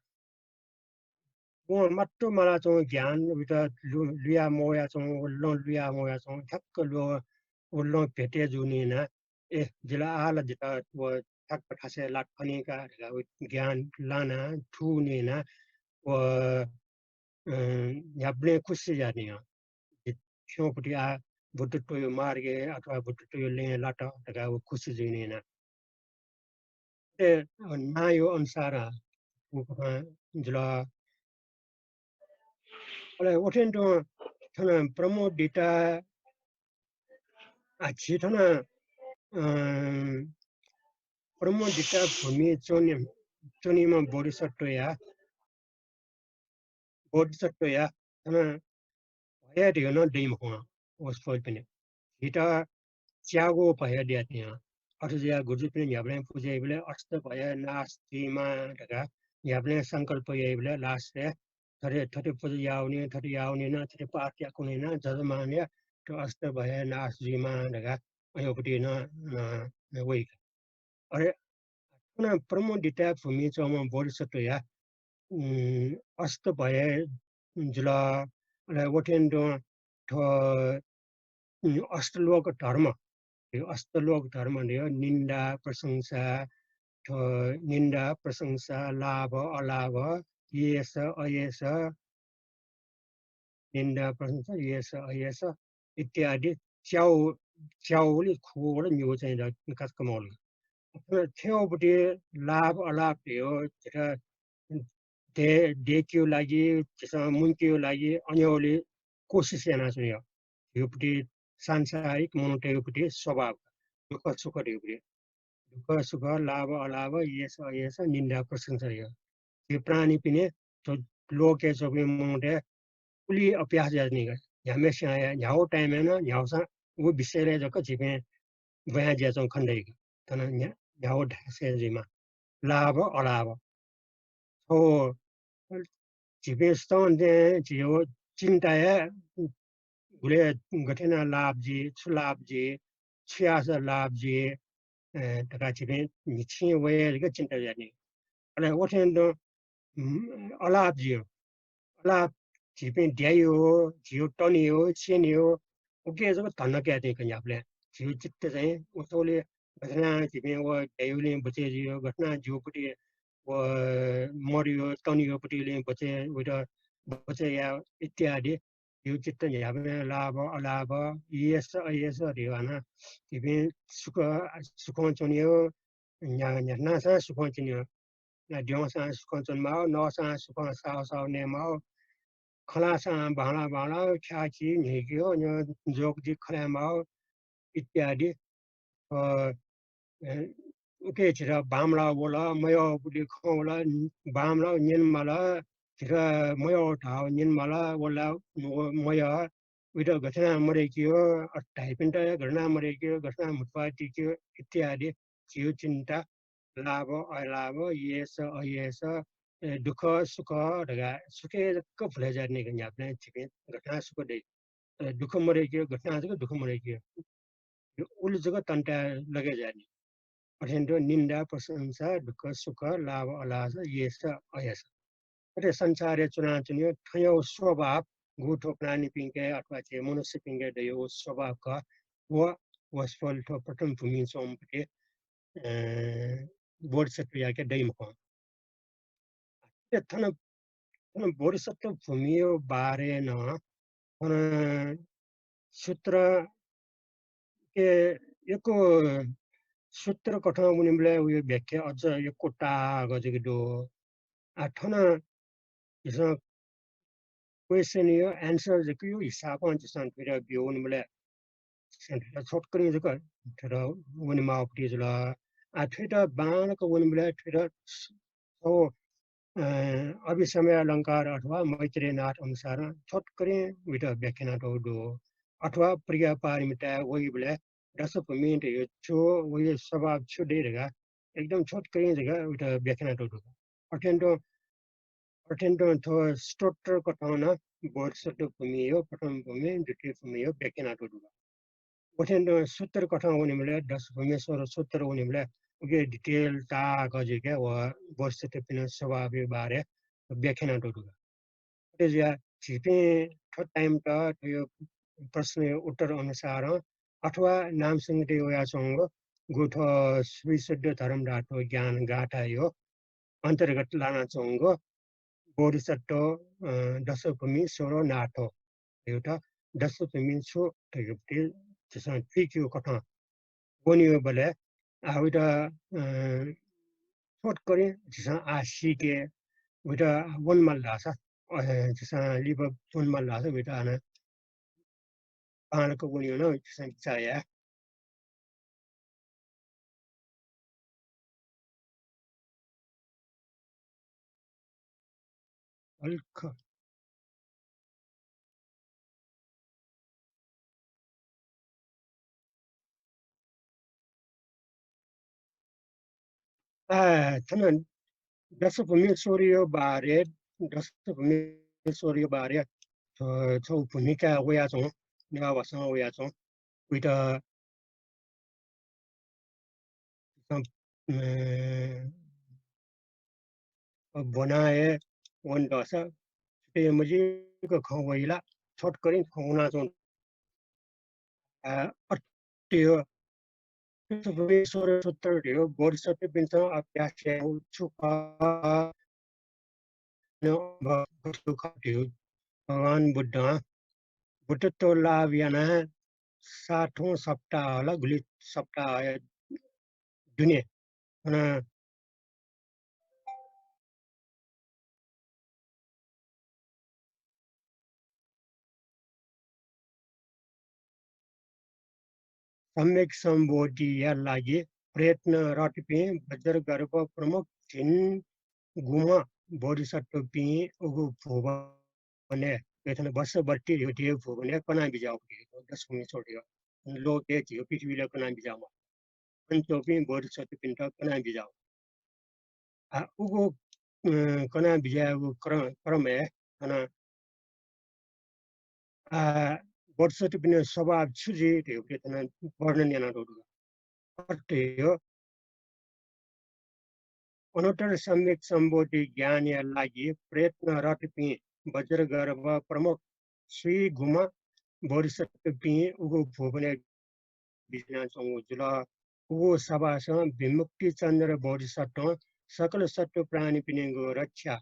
वं मात्तु मालाच्वंगु ज्ञान उइत लु-, लुया मवयाच्वंगु, व लं लुया मवयाच्वंगु, ठ्याक्क लु-, व लं भेटे जूने याना, ए, जिला आः ला जितः व ठ्याक्क थासय् लात खनी का धकाः व ज्ञान लाना थुने याना व, अ, न्ह्याबलें खुसी जुयाच्वनी। जि थ्यंपट्टि आः बुद्धत्वया मार्गय् अथवा बुद्धत्वया लँय् लात धकाः व खुसी जुइने याना। अथे नांया अनुसार व कथं जुल। अले वथें तुं थन प्रमोदिता, आ, झी थन, अ, प्रमोदिता भूमि च्वने, च्वनीम्ह बोधिसत्वया, बोधिसत्वया थन भय धयागु नं दइ मखु वसपोलपिनि। झीत च्यागू भय दयाच्वनी। अथे जुयाः गुरुजुपिं न्ह्याबलें पुजा याइबलय् अष्ट भय नाश जुइमा धकाः न्ह्याबलें संकल्प याइबलय् last-य् थथे, थथे पुजा याःवनी, थथे याःवनी नं, थथे पाठ याकूवनी नं जजमानया थ्व अष्ट भय नाश जुइमा धकाः अय्‌पट्टि नं, अ, वइ। अले थन प्रमोदिता भूमि च्वंम्ह बोधिसत्वया, उम्, अष्ट भय जुल। अले वथें तुं थ्व, उम्, अष्टलोक धर्म, यो अष्टलोक धर्म यो निन्दा, प्रशंसा, थ्व निन्दा, प्रशंसा, लाभ, अलाभ, यश, अयश, निन्दा, प्रशंसा, यश, अयश इत्यादि च्याउ, च्याउलि खुगुलि निगू चाहिँ द-, काचकमौल। थ्व थ्यंपट्टि लाभ अलाभ धयो झीत दे-, दय्‌केगु लागि, झीसं मुंकेगु लागि अन्योलि कोसिस यानाच्वनी। झीपट्टि सांसारिक मनूतय्‌पट्टि स्वभाव, दुःख सुख धयोपट्टि। दुःख सुख, लाभ अलाभ, यश अयश, निन्दा प्रशंसा धयो। झी प्राणीपिनि थ्व लोकय् च्वंपिं मनूतय् उलि अभ्यास यानाच्वनी का। न्ह्याम्हस्यां हे, न्ह्यागु time-य् नं न्ह्यागुसां व विषयलय् जक झीपिं ब्वयां जुयाच्वंगु खने दइ का। थन न्ह्या-, न्ह्यागु धासें जुइमा लाभ अलाभ। थ्व झीपिं सुथंनिसें झीगु चिन्ता हे गुलि गथे यानाः लाभ जुइ, छु लाभ जुइ, छु याःसा लाभ जुइ, अ, धकाः झीपिं न्हिच्छि वये जक चिन्ता जुयाच्वनी। अले वथें तुं, उम्, अलाभ जुइ। अलाभ झीपिं द्याइयो, झीगु तनियो, स्यनियो, उके जक धन्दा कयाच्वनी का न्ह्याबलें। झीगु चित्त चाहिँ उथौले गथे यानाः झीपिं व द्याइयोलिं बचय् जुइयो, गथे यानाः ज्यूपट्टि व मरुयो, तनियोपट्टिलिं बचय्, वइत बचय् याये इत्यादि। झीगु चित्त न्ह्याबलें लाभ, अलाभ, यश, अयश धयो हानं झीपिं सुख, सुखं च्वनियो, न्ह्या-, न्ह्याथनासां सुखं च्वनियो। ना द्यंसां सुखं च्वनेमाः, नःसां सुखं साः साः नयेमाः, खँ ल्हाःसां बांलाः बांलाः ख्याः खी न्ह्यइकेयो, न्ह्यः जोग जि खँ ल्हायेमाः इत्यादि। अ, अ, उके झीत बांमलाः वल, मयःगु खँ वल, बांमलाः न्यनेमाल, झीत मयःगु धाःगु न्यनेमाल, व ला, व मयः, वइत गथे यानाः मदय्‌केयो, अ, धाइपिन्त गथे यानाः मदय्‌केयो, गथे यानाः म्हुतुप्वाः तिकेयो इत्यादि। झीगु चिन्ता, लाभ, अलाभ, यश, अयश, ए, दुःख, सुख धकाः सुखय् जक भुले जुयाच्वनी का न्ह्याबलें झीपिं गथे यानाः सुख दइ। अ, दुःख मदय्‌केयो, गथे यानाः जक दुःख मदय्‌केयो। यो उलि जक तन्ताय् लगे जुयाच्वनी। अथें तुं निन्दा, प्रशंसा, दुःख, सुख, लाभ, अलाभ, यश, अयश। अथे संसारय् च्वनाच्वनीगु थ्वयागु स्वभाव, गु थ्व प्राणीपिंके अथवा झी मनुष्यपिंके दइगु स्वभाव खः, व वसपोल थ्व प्रथम भूमिइ च्वंम्हपट्टि, अ, बोधिसत्वयाके दइ मखु। अथे थन, थन बोधिसत्व भूमिया बारे नं थन सूत्र के यक्व सूत्र कथं वनेबलय् वया व्याख्या अझ यक्व ताःगः जक दु। आ, थन झीसं question या answer जक या हिसाबं झीसं थुइत ब्यू वनेबलय् झीसं थुइत छोटकरीं जक थुइत वनेमाःपट्टि जुल। आ, थुइत बांलाक वनेबलय् थुइत छगू, अ, अभिसमयालंकार अथवा मैत्रेयनाथ अनुसारं छोटकरीं वइत व्याख्या यानातःगु दु। अथवा प्रज्ञापारमिताय् वइबलय् दशभूमि धइगु छु, वया स्वभाव छु दइ धकाः एकदम छोटकरीं जक वइत व्याख्या यानातःगु दु। अथें तुं, अथें तुं थ्व स्तोत्र कथं नं बोधिसत्व भूमिया प्रथम भूमि, द्वितीय भूमिया व्याख्या यानातःगु दु। अथें तुं सूत्र कथं वनेबलय्, दशभूमि षोडश सूत्र वनेबलय् उके detail ताःगः जुइक व बोधिसत्वपिनि स्वभावया बारे व्याख्या यानातःगु दु। अथे जुयाः झीपिं थ्व time-त थ्व प्रश्नया उत्तर अनुसारं अथवा नामसंगीतय् वयाच्वंगु गु थ्व सुविशुद्ध धर्म धातु ज्ञान गाथाया अन्तर्गत लानाच्वंगु बोधिसत्व, अ, दशभूमि षोडशनाथ धइगु दशभूमि छु धइगु झीसं थुइकेगु कथं वनेबलय्, आ, वइत, अ, छोटकरीं झीसं आः सीके वइत वनेमाल धाःसा अ, झीसं लिपा च्वनेमाल धाःसा वयात हानं बांलाक वनेगु नं झीसं बिचाः याये। हल्का। आ, थन दशभूमिश्वरया बारे, दशभूमिश्वरया बारे छ-, छगू भूमिका वयाच्वं, नेवाः भाषां वयाच्वं। वइत, अ, ब्वना हे वन धाःसा छुटे मजिक खँ वइ ला, छोटकरीं खँ वनाच्वं। अ, अथे हे दशभूमिश्वर सूत्र धइगु बोधिसत्वपिन्सं अभ्यास याःगु छु खः? भगवान बुद्धं बुद्धत्व लाभ यानाः साठौं सप्ताह ला, गुलि सप्ताह दुने अन सम्यक सम्बोधिया लागि प्रयत्नरतपिं वज्रगर्भ प्रमुख झिंगुम्ह बोधिसत्वपिं उगु भुवनय्, अथे नं वशवर्ती धइगु भुवनय् कना बिज्याःगु दशभूमिश्वर धइगु लोकय् झीगु पृथ्वीइ कना बिज्याःम्ह। अन च्वंपिं बोधिसत्वपिन्त कना बिज्याःगु। आ, उगु, अ, कना बिज्याःगु क्रम, क्रमय् थन, आ, बोधिसत्वपिनि स्वभाव छु जुइ धइगु थन वर्णन यानातःगु दु। अथे हे अनुत्तर सम्यक सम्बोधि ज्ञानया लागि प्रयत्नरतपिं वज्रगर्भ प्रमुख झिंगुम्ह बोधिसत्वपिं उगु भुवनय् बिज्यानाच्वंगु जुल। उगु सभासं विमुक्तिचन्द्र बोधिसत्वं सकल सत्त्व प्राणीपिनिगु रक्षा,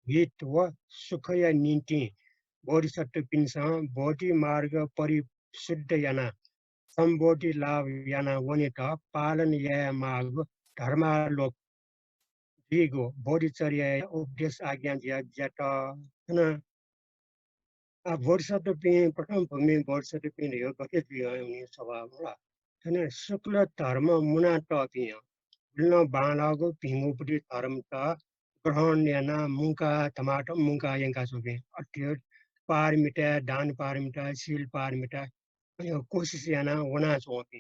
हित व सुखया निंतिं बोधिसत्वपिन्सं बोधि मार्ग परिशुद्ध यानाः सम्बोधि लाभ याना वनेत पालन यायेमाःगु धर्मालोक जुइगु बोधिचर्याया उपदेश आज्ञा जुया बिज्यात। थन, आ, बोधिसत्वपिं, प्रथम भूमि बोधिसत्वपिं धइगु गथे जुइ हं उनी स्वभाव ला? थन शुक्ल धर्म मुनातःपिं हं, गुलि नं बांलाःगु भिंगुपति धर्मत ग्रहण यानाः मुंकाः धमाधम मुंकाः यंकाच्वंपिं, अथे हे पारमिता, दान पारमिता, शील पारमिता, अ, कोसिस यानाः वनाच्वंपिं,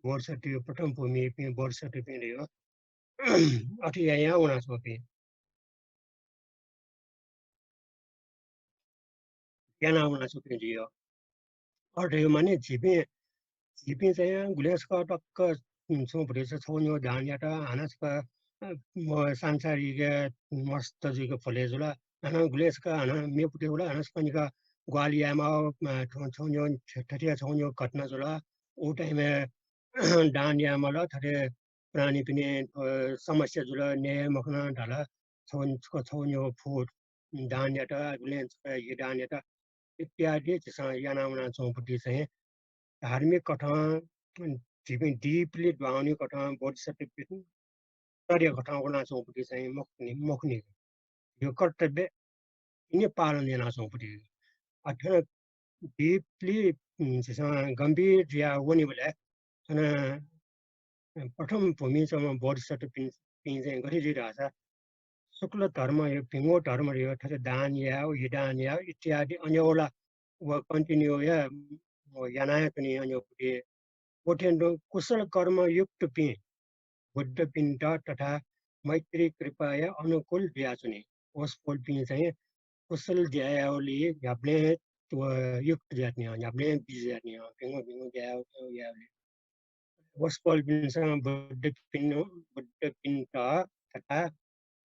बोधिसत्व प्रथम भूमिपिं बोधिसत्वपिं धइगु अथे यायां वनाच्वंपिं। यानाः वनाच्वंपिं जुइ हं। अथे धइगु माने झीपिं, झीपिं चाहिँ गुलें छकः टक्क, उम्, छुं भतिचा छगू न्ह्यः दान यात, हानं छकः, अ, म सांसारिक मस्त जुइक भ्वले जुल, हानं गुलें छकः हानं मेपुके वल, हानं छकः निकः ग्वाहालि यायेमाः, अ, छगू, छगू न्ह्यः, थथे छगू न्ह्यः घटना जुल। उ time-य् दान यायेमाल, थथे प्राणीपिनि, अ, समस्या जुल, न्याय मखन धाल, छगू, छगू, छगू न्ह्यः फुत दान यात, गुलें छकः हि दान यात इत्यादि झीसं याना वनाच्वंपति चाहिँ धार्मिक कथं, झीपिं deeply दुहां वनीगु कथं बोधिसत्वपिं चर्या कथं वनाच्वंपति चाहिँ मखुनि, मखुनि। यो कर्तव्य इने पालन यानाच्वंपति। अथें deeply, उम्, झीसं गम्भीर जुया वनीबलय् थन प्रथम भूमि च्वंम्ह बोधिसत्वपिं, पिं चाहिँ गथे जुइ धाःसा, शुक्ल धर्म यो, भिंगु धर्म यो, थथे दान यायेगु, हि दान यायेगु इत्यादि अन्योल व continue हे, व याना हे च्वनी अन्योपति। व थें तुं कुशल कर्मयुक्तपिं बुद्धपिन्त तथा मैत्री कृपाया अनुकूल जुयाच्वनी। वसपोलपिं चाहिँ कुशल ज्या यायेगुलिइ न्ह्याबलें व युक्त जुयाच्वनी, न्ह्याबलें busy जुयाच्वनी, भिंगु भिंगु ज्या यायेगुलिइ। वसपोलपिन्सं बुद्धपिं, बुद्धपिन्त तथा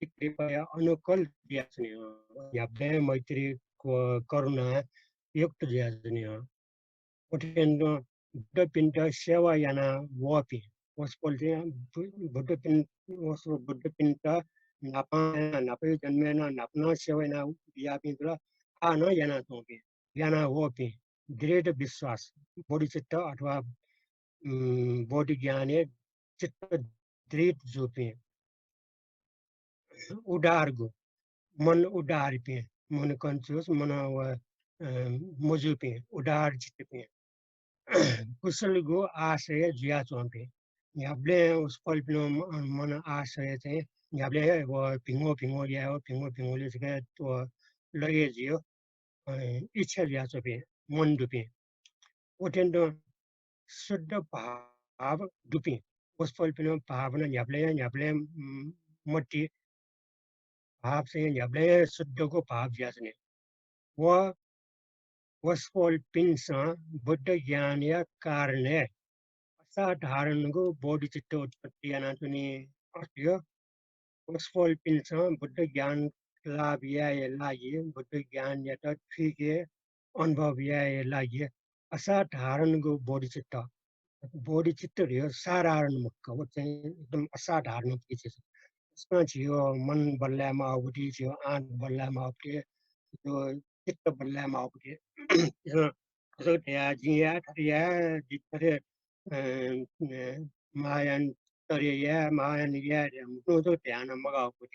कृपाया अनुकूल जुयाच्वनी। न्ह्याबलें मैत्री क-, करुणा युक्त जुयाच्वनी। अथें तुं बुद्धपिन्त सेवा याना वःपिं वसपोलपिं, बु-, बुद्धपिं, वस-, बुद्धपिन्त न्हापां, न्हापाया जन्मय् नं न्हापा नं सेवा याना बियापिं जुल, आः नं यानाच्वंपिं, याना वःपिं, दृढ विश्वास, बोधिचित्त अथवा, उम्, बोधिज्ञानय् चित्त दृढ जूपिं, उदारगु, मन उदारपिं, मन कन्जुस, मन व, अ, मजूपिं, उदार चित्तपिं, कुशलगु आशय जुयाच्वंपिं, न्ह्याबलें वसपोलपिनि म-, मन आशय चाहिँ न्ह्याबलें हे व भिंगु भिंगु याये, भिंगु भिंगुले जक व लगे जुयो, अ, इच्छा जुयाच्वंपिं, मन दुपिं। अथें तुं शुद्ध भाव दुपिं, वसपोलपिनि भावना न्ह्याबलें, न्ह्याबलें, उम्, मति भाव चाहिँ न्ह्याबलें शुद्धगु भाव जुयाच्वनी। व वसपोलपिन्सं बुद्ध ज्ञानया कारणय् असाधारणगु बोधिचित्त उत्पत्ति यानाच्वनी। अथे हे वसपोलपिन्सं बुद्ध ज्ञान लाभ याये लागि, बुद्ध ज्ञानयात थुइके अनुभव याये लागि असाधारणगु बोधिचित्त, बोधिचित्त धयो साधारण मखु, व चाहिँ एकदम असाधारण चिज। उसमा झियो मन बदलाये माःगु, झियो आँट बदलाये माःगु, झियो चित्त बदलाये माःगु। अथवा धया, जिं या, थथे या, जि थथे, अ, अ, महायान तरे या, महायान या, धया, मुक्तों तो ध्यान मगाःगु।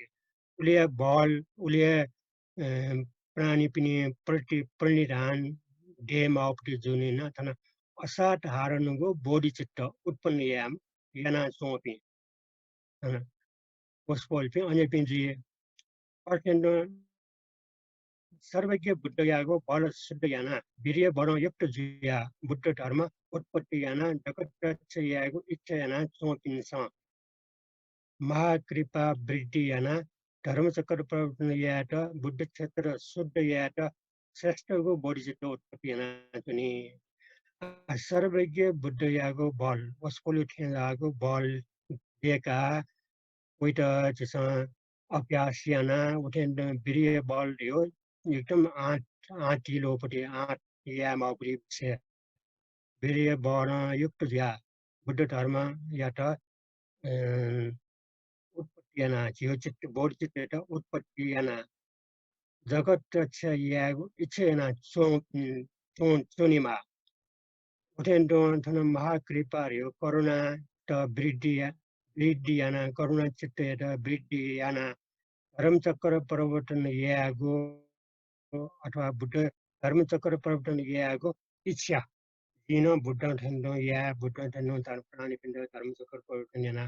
उलिया बल, उलिया, अ, प्राणीपिनि प्रति प्रणिधान दये माःगु जुनिन थन असाधारणगु बोधिचित्त उत्पन्न या-, यानाच्वंपिं। अन वसपोलपिं अन्यपिं जुइ। अथें तुं सर्वज्ञ बुद्धयागु बल शुद्ध यानाः वीर्य बलं युक्त जुयाः बुद्ध धर्म उत्पत्ति यानाः जगत रक्षा यायेगु इच्छा यानाच्वंपिन्सं महाकृपा वृद्धि यानाः धर्मचक्र प्रवर्तन यायेत, बुद्ध क्षेत्र शुद्ध यायेत श्रेष्ठगु बोधिचित्त उत्पत्ति यानाच्वनी। आ, सर्वज्ञ बुद्धयागु बल, वसपोलया थें जाःगु बल दयेकाः वइत झीसं अभ्यास यानाः, उथें तुं वीर्य बल धयो एकदम आँट, आँटी ल्वःपति, आँट याये माःपति विषय। वीर्य बलं युक्त जुयाः बुद्ध धर्मयात, अ, उत्पत्ति यानाः, झियो चित्त, बोधिचित्तयात उत्पत्ति यानाः जगत रक्षा यायेगु इच्छा यानाः च्वं-, च्वं-, च्वनेमाः। उथें तुं थन महाकृपा धयो करुणायात वृद्धि या-, वृद्धि यानाः, करुणा चित्तयात वृद्धि यानाः धर्मचक्र प्रवर्तन यायेगु अथवा बुद्ध धर्मचक्र प्रवर्तन यायेगु इच्छा। जिं नं बुद्धं थें तुं याये, बुद्धं थें तुं धर्म प्राणीपिन्त धर्मचक्र प्रवर्तन यानाः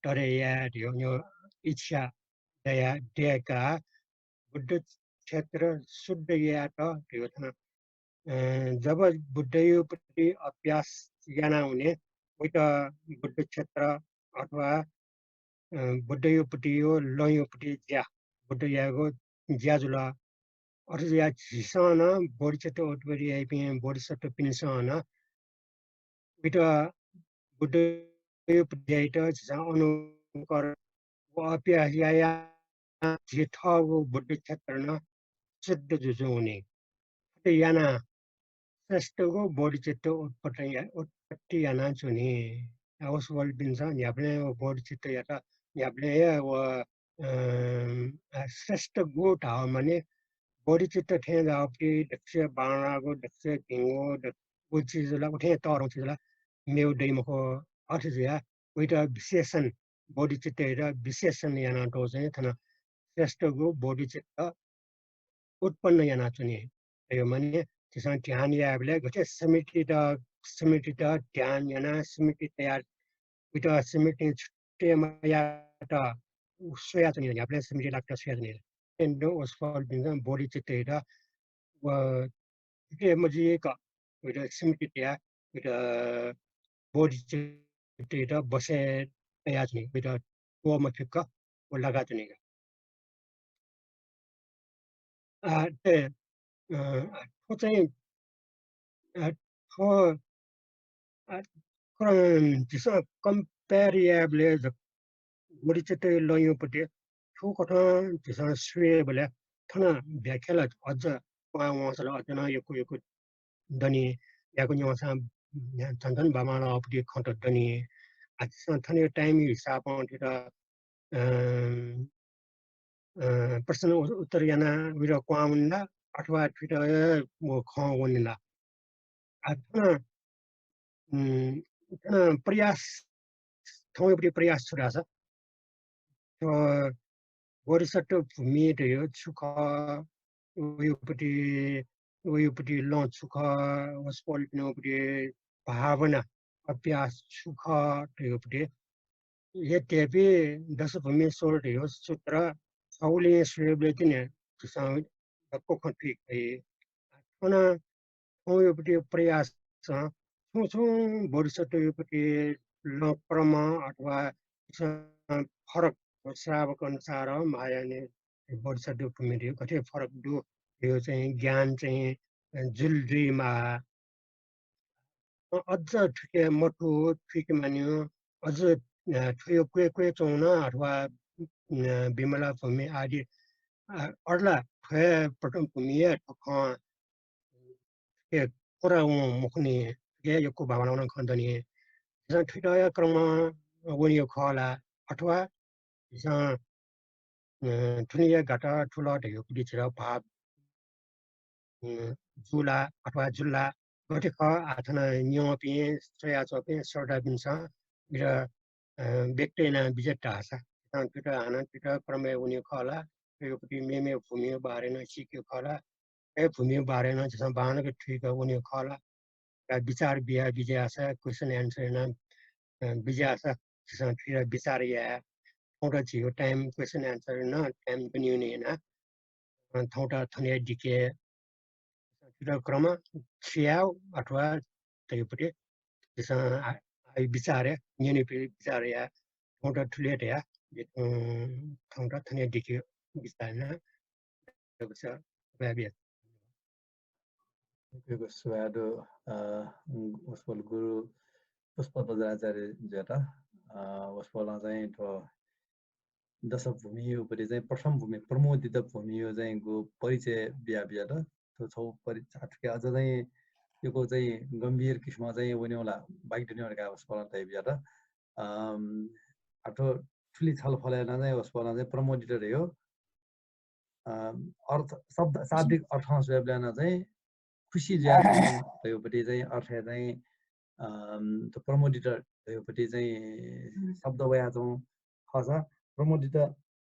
तरे याये धयो न्ह्यो इच्छा दया, दयेकाः बुद्ध क्षेत्र शुद्ध यायेत धयो थन। अ, जब बुद्धयोपति अभ्यास यानाः हुने, वइत बुद्ध क्षेत्र अथवा, अ, बुद्धयोपतियो लँयोपति ज्या, बुद्ध यायेगु ज्या जुल। अथे जुयाः झीसं नं बोधिचित्त उत्पत्ति याइपिं बोधिसत्वपिन्सं नं वइत बुद्धयोपति यायेत झीसं अनुकरण व अभ्यास यायाः झी थःगु बुद्ध क्षेत्र नं शुद्ध जुजुं वनी। थथे यानाः श्रेष्ठगु बोधिचित्त उत्पत्ति या-, उत्पत्ति यानाच्वनी। आ, वसपोलपिन्सं न्ह्याबलें व बोधिचित्तयात न्ह्याबलें हे व, अ, श्रेष्ठगु धाःगु माने बोधिचित्त थें जाःगु दक्वसिया बांलाःगु, दक्वसिया भिंगु, दक-, व चिज ला उथें तःधंगु चिज ला मेगु दइ मखु। अथे जुयाः वइत विशेषण, बोधिचित्तयात विशेषण यानातःगु चाहिँ थन श्रेष्ठगु बोधिचित्त उत्पन्न यानाच्वनी। अयो माने झीसं ध्यान यायेबलय् गथे स्मृतित, स्मृतित ध्यान यानाः स्मृति तयार, वइत स्मृतिं छुटे मयात स्वयाच्वनी, न्ह्याबलें स्मृति लाकेत स्वयाच्वनी। अथें तुं वसपोलपिन्सं बोधिचित्तयात व छुटे मजुइक वइत स्मृति तयाः वइत बोधिचित्तयात बसय् तयाच्वनी, वइत त्वःमफिक्क व लाकाच्वनी। आ, ते, अ, थ्व चाहिँ, अ, थ्व, अ, क्रम झीसं compare यायेबलय् ज-, बोधिचित्तया लँयोपति थुकथं झीसं स्वयेबलय् थन व्याख्या ला अझ क्वहां वंसा ला अझ नं यक्व यक्व दनि, याकु न्ह्यवंसां झन झन बांबांलाःगु खँत दनि। आ, झीसं थन time हिसाबं थेत, अ, अ, प्रश्न उ-, उत्तर यानाः वइत क्वहां वने ला अथवा थुइत, अ, व खँ वने ला? आ, थन, उम्, थन प्रयास, थौंयापट्टि प्रयास छु धाःसा, थ्व बोधिसत्व भूमि धयो छु खः, वयोपट्टि, वयोपट्टि लँ छु खः, वसपोलपिनि वयोपट्टि भावना, अभ्यास छु खः, वयोपट्टि हे तेपि दशभूमि स्वर धयो सूत्र छगुलिं स्वयेबलय् तिनि झीसं दक्व खँ थुइके फइ। थन थौंयोपट्टि प्रयासं छुं छुं बोधिसत्वयोपट्टि लँ क्रम अथवा फरक श्रावक अनुसार महायान बोधिसत्व भूमि धयो गथे फरक दु धयो चाहिँ ज्ञान चाहिँ जुल जुइमाः। अ, अझ थुके मथु, थुइके मान्यु, अझ, अ, थुयो क्वय् क्वय् च्वंगु नं अथवा, अ, विमला भूमि आदि, अ, अर्ला थ्वय् प्रथम भूमिया थ्व खँ, थुके कोरा वं मखुनि, थुके यक्व भावना नं खँ दनि। झीसं थुइत क्रम वनियो खः ला अथवा झीसं, अ, थुनिया गात थुल धयोपट्टि झीत भाव, अ, जुला अथवा जुल्ला गथे खः, आ, थन न्यंपिं, स्वयाच्वंपिं श्रोतापिन्सं इमित, अ, व्यक्त याना बिज्यात धाःसा, झीसं थुइत हानं थुइत क्रमय् वनियो खः ला, थुयोपट्टि मेमे भूमियो बारे नं सीकियो खः ला, ए भूमियो बारे नं झीसं बांलाक थुइक वनियो खः ला, का विचार बिया बिज्यासा, question answer याना, अ, बिज्यासा, झीसं थुइत विचार याये। थौंत झीयो time question answer याना time दुनियो याना, अ, थौंत थने दिके थुइत क्रम छिया अथवा तयोपट्टि झीसं आ, आ, विचार या, न्यनेपि विचार या, थौंत थुले धया, अ, थौंत थने दिके विचार याना, तबस, बाबिया। यक्व यक्व सुभाय् दु, अ, वसपोल गुरु पुष्प बज्राचार्यजुयात, अ, वसपोलं चाहिँ थ्व दशभूमियोपट्टि चाहिँ प्रथम भूमि, प्रमोदित भूमियो चाहिँ गु परिचय बिया बिज्यात। थ्व छौ परि-, आ, थुके अझ चाहिँ यक्व चाहिँ गम्भीर किसिमं चाहिँ वनेउ ला बाकि दुनेउ धकाः वसपोलं धया बिज्यात। अम, आ, थ्व थुलि छलफलय् नं चाहिँ वसपोलं चाहिँ प्रमोदित धयो, अ, अर्थ, शब्द, शाब्दिक अर्थ स्वयेबलय् नं चाहिँ खुसी जुयाच्वंगु धयोपट्टि चाहिँ अर्थय् चाहिँ, अम, त प्रमोदित धयोपट्टि चाहिँ शब्द वयाच्वं खःसा प्रमोदित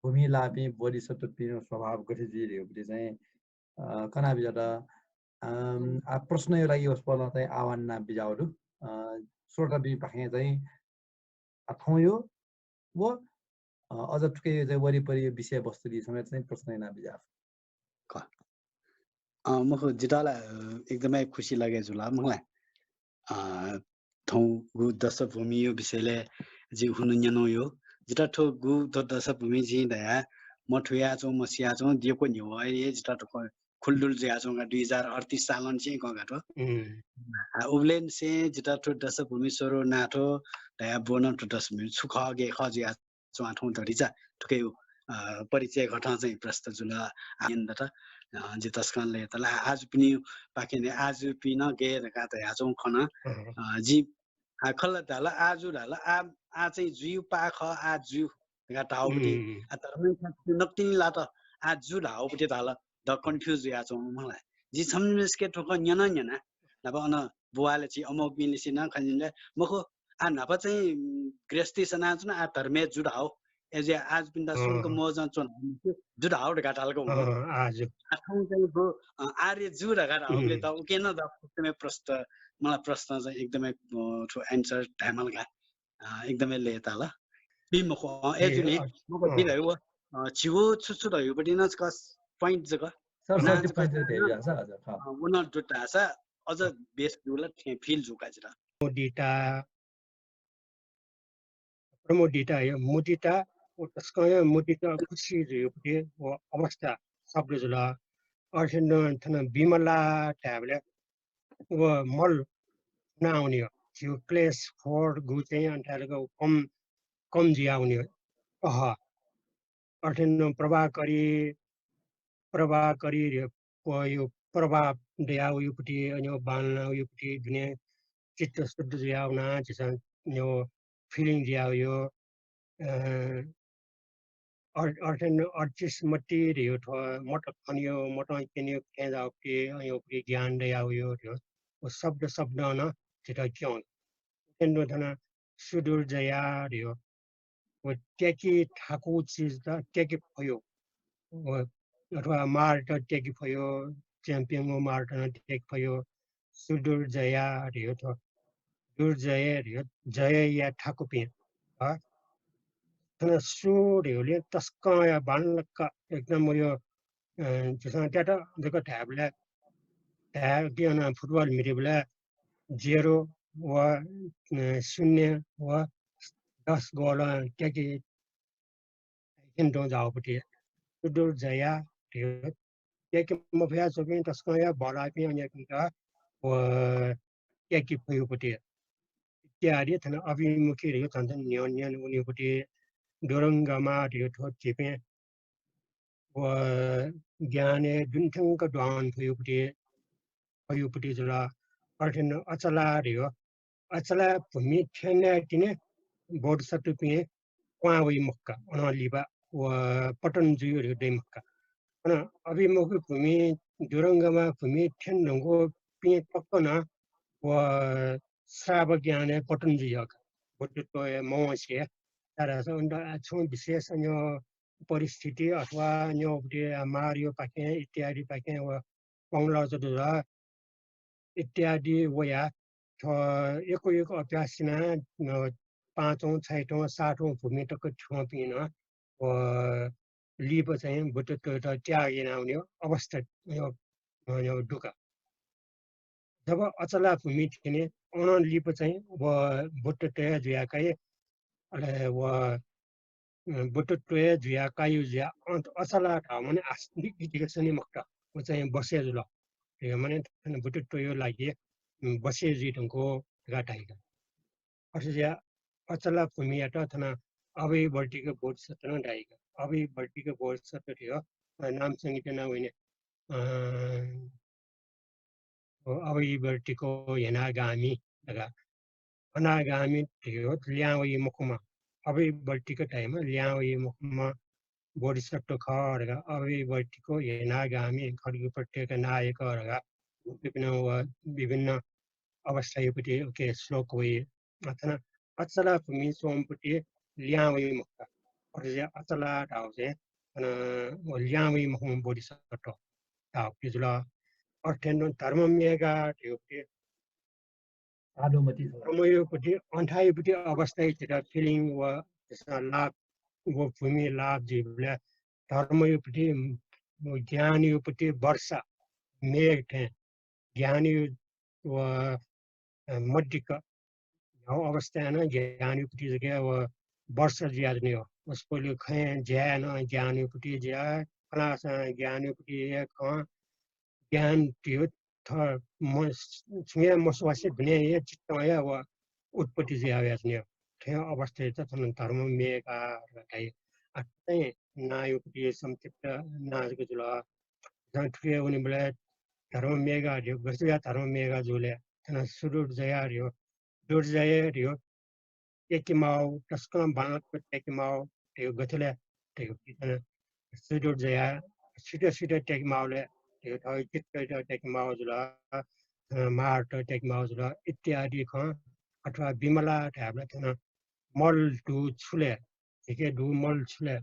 भूमि लाःपिं बोधिसत्वपिं स्वभाव गथे जुइ धयोपट्टि चाहिँ, अ, कना बिज्यात। अम, आ, प्रश्नयो लागि वसपोलं चाहिँ आह्वान याना बिज्याउ दु। अ, श्रोतापिं पाखें चाहिँ आ, थौंयो व, अ, अझ थुके चाहिँ वरिपरियो विषयवस्तुलिइ समेत चाहिँ प्रश्न याना बिज्याउ। क-, अ, मखु, जितः ला, अ, एकदमै खुसी लगे जुल, मखु ला। अ, थौं गु दशभूमियो विषयलय् जि हुनु न्यनौ यो। जितः थ्व गु द-, दशभूमि जिं धया मथुयाच्वं, मसियाच्वं, दियक्व न्ह्यवः हे जितः थ्व खुलदुल जुयाच्वंगु दुई हजार अड्तिस सालं निसें खः का थ्व। उम्। आ, उबलय् निसें जितः थ्व दशभूमि स्वरो नाथो धया ब्वनं थ्व दशभूमि छु खः, गय् खः जुयाच्वं थौं धरिचा थुके, अ, परिचय कथं चाहिँ प्रस्तुत जुल। आ, यन दत, अ, जि तसकं लय्ताल। आ, आजुपिनि पाखें आजुपिं नं गय् धकाः धयाच्वं खन। अँ। अ, जि आ, खल्ला धाल, आ जु धाल, आ, आ चाहिँ जुइगु पाः खः, आ जु धकाः धाःगु दु। उम्। आ, धर्मय् नकतिनि लात, आ जु धाःगु दु धाल, द confuse जुयाच्वं मला। जि छम्हस्के थ्व खँ न्यना न्यना, न्हापा अन बुवाले छि अमोघपिं लिसे नं खँ न्यना, मखु, आ न्हापा चाहिँ, उम्, गृहस्थी सनाच्वन, आ धर्मय् जु धाःगु, अय्‌जुया आजुपिन्त अँ। स्वंक मवजं च्वन, जु धाःगु धकाः धाल का वं। अँ, आ जु। आ थौं चाहिँ गु, अ, आर्य जु धकाः धाःगु उम्। त उके नं द एकदमै प्रश्न, मला प्रश्न चाहिँ एकदमै, अ, थ्व answer धायेमाल का। अ, एकदमै लय्ताल। बी मखु, अ, ए, अय्‌जूनि, अ, मखु, अ। बी धयागु, अ, झीगु छु छु धयागुपट्टि नं छकः point जक। सरसर्ती point जक धयागु, अ, अझ, अ। अ, व नं दुत धाःसा अझ अ। बेस दु ला थें feel जू का जितः। मुदिता, प्रमुदिता, यो मुदिता, व तसकं हे मुदित खुसी जुइगुपट्टि व अवस्था शब्द जुल। अथे नं थन विमला धायेबलय् व मल नावनियो। झीगु क्लेश, फोहोर, गु चाहिँ अन धायेबलय् कम, कम जुयावनियो। अह। अथे नं प्रभाकरी, प्रभाकरी रे, व यो प्रभाव दयावयुपट्टि, अन यो बांलावयुपट्टि दुने चित्त शुद्ध जुयावना, झीसं यो feeling जुयावयो। अ, अर-, अर्थन अर्चिस मति धयो थ्व मत खनियो, मतं क्यनियो, खँय् जाःगुपट्टि, अन योपट्टि ज्ञान दयावयो धयो। व शब्द, शब्द नं झीत क्यं। अथें तुं थन सुदूर जया धयो। व त्याके थाकु चिजत त्याके फयो। व अथवा मारत त्याके फयो, च्याम्प्यंगु मारत नं त्याके फयो। सुदुर्जया धयो थ्व। दुर्जय धयो जयया थाकुपिं। अ, थन सु धयोले तसकं या बांलाक एकदम यो, अ, झीसं त्यात जक धायेबलय्, धायेगु अन फुटबल म्हितेबलय् zero व, अ, शून्य व दस गोल त्याके थाइकेन तुं जाःगु पति। सुदुर्जया धयो त्याके मफया च्वंपिं तसकं या बल्लाःपिं अन्यापिन्त व त्याके फयो पति। इत्यादि थन अभिमुखी धयो झन झन न्ह्यःने न्ह्यःने वनीगु पति। दुरंगमा धयो थ्व झीपिं व ज्ञानय् दुने थ्यंक दुहां वने फयो पति, फयो पति जुल। अथे नं अचला धयो, अचला भूमि थ्यंनाय् तिनि बोधिसत्वपिं क्वहां वइ मखुका, अनं लिपा व पतन जुइ धयो दइ मखुका। अन अभिमुखी भूमि, दुरंगमा भूमि थ्यने धुंकूपिं तक नं व श्राप ज्ञानय् पतन जुइ का। बुद्धत्वय् मवंसे। तर अन छुं विशेष अन्य परिस्थिति अथवा न्यौपति मारयो पाखें इत्यादि पाखें व पंगलः चतुर इत्यादि वया थ्व यक्व यक्व अभ्यास यानाः, अ, पाँचौं, छैठौं, सातौं भूमि तक थ्यंपिं नं व लिपा चाहिँ बुद्धत्वयात त्याग यानावनीगु अवस्था, अ, अ, दु का। जब अचला भूमि थ्यनी, अनं लिपा चाहिँ व बुद्धत्वय् जुया काइ, अले व, अ, बुद्धत्वय् जुया काइ जुया अ-, अचला धाःगु माने आस-, नि-, नितिक सनी मखुत। व चाहिँ बसे जुल। धयो माने थन बुद्धत्वयो लागि, उम्, बसे जुइ धुंकूगु धकाः धाइ का। अथे जुया अचला भूमियात थन अवयवर्तिक बोधिसत्व नं धाइ का। अवयवर्तिक बोधिसत्व धयो, अ, नाम संगीत नं वइने, अ, अवयवर्तिको ह्यनागामी धकाः। अनागामी धयो ल्याहां वइ मखुम्ह, अवयवर्तिक धाइम्ह ल्याहां वइ मखुम्ह बोधिसत्व खः धकाः, अवयवर्तिको ह्यनागामी खड्ग प्रत्येक नायक धकाः विभिन्न व विभिन्न अवस्थायुपति उके श्लोक वइ। अथन अचला भूमि च्वंपति ल्याहां वइ मखुत। अथे जुया अचला धाःगु चाहिँ अन व ल्याहां वइ मखुम्ह बोधिसत्व धाःगु जुल। अथे नं धर्म मेघा धयोपति साधुमति जुल। धर्मयुपति, अन्थायुपति अवस्थाय् झीत feeling व लाभ व भूमि लाभ जुइबलय् धर्मयुपति, ज्ञानयुपति वर्षा मेघ थें ज्ञानयु व, अ, मदिक्क न्ह्यागु अवस्थाय् नं ज्ञानयुपति जक व वर्षा जुयाच्वनीगु। वसपोलयो खँय् ज्याय् नं ज्ञानयुपति ज्या, खनासां ज्ञानयुपति हे खँ, ज्ञान धयो थ-, म-, छुं हे मस्वासे दुने हे चित्तं हे व उत्पत्ति जुया वयाच्वनीगु। थ्व अवस्थायात थन धर्म मेघा धाइ। आ, चाहिँ नांयुपति संक्षिप्त नां जक जुल। झन थुके वनेबलय् धर्म मेघा धयो, गथे जुया धर्म मेघा जुल, थन सुदुर्जया धयो, दुर्जय धयो, त्याके माःगु, तसकं बांलाक त्याके माःगु धयो, गथे लय् धयो, थन सुदुर्जया, सुइत सुइत त्याके माःगु लय् धयो, थः चित्तयात त्याके माःगु जुल, अ, मारत त्याके माःगु जुल इत्यादि खँ, अथवा विमला धायेबलय् थन मल दु छु लय्, झीके दु मल छु लय्,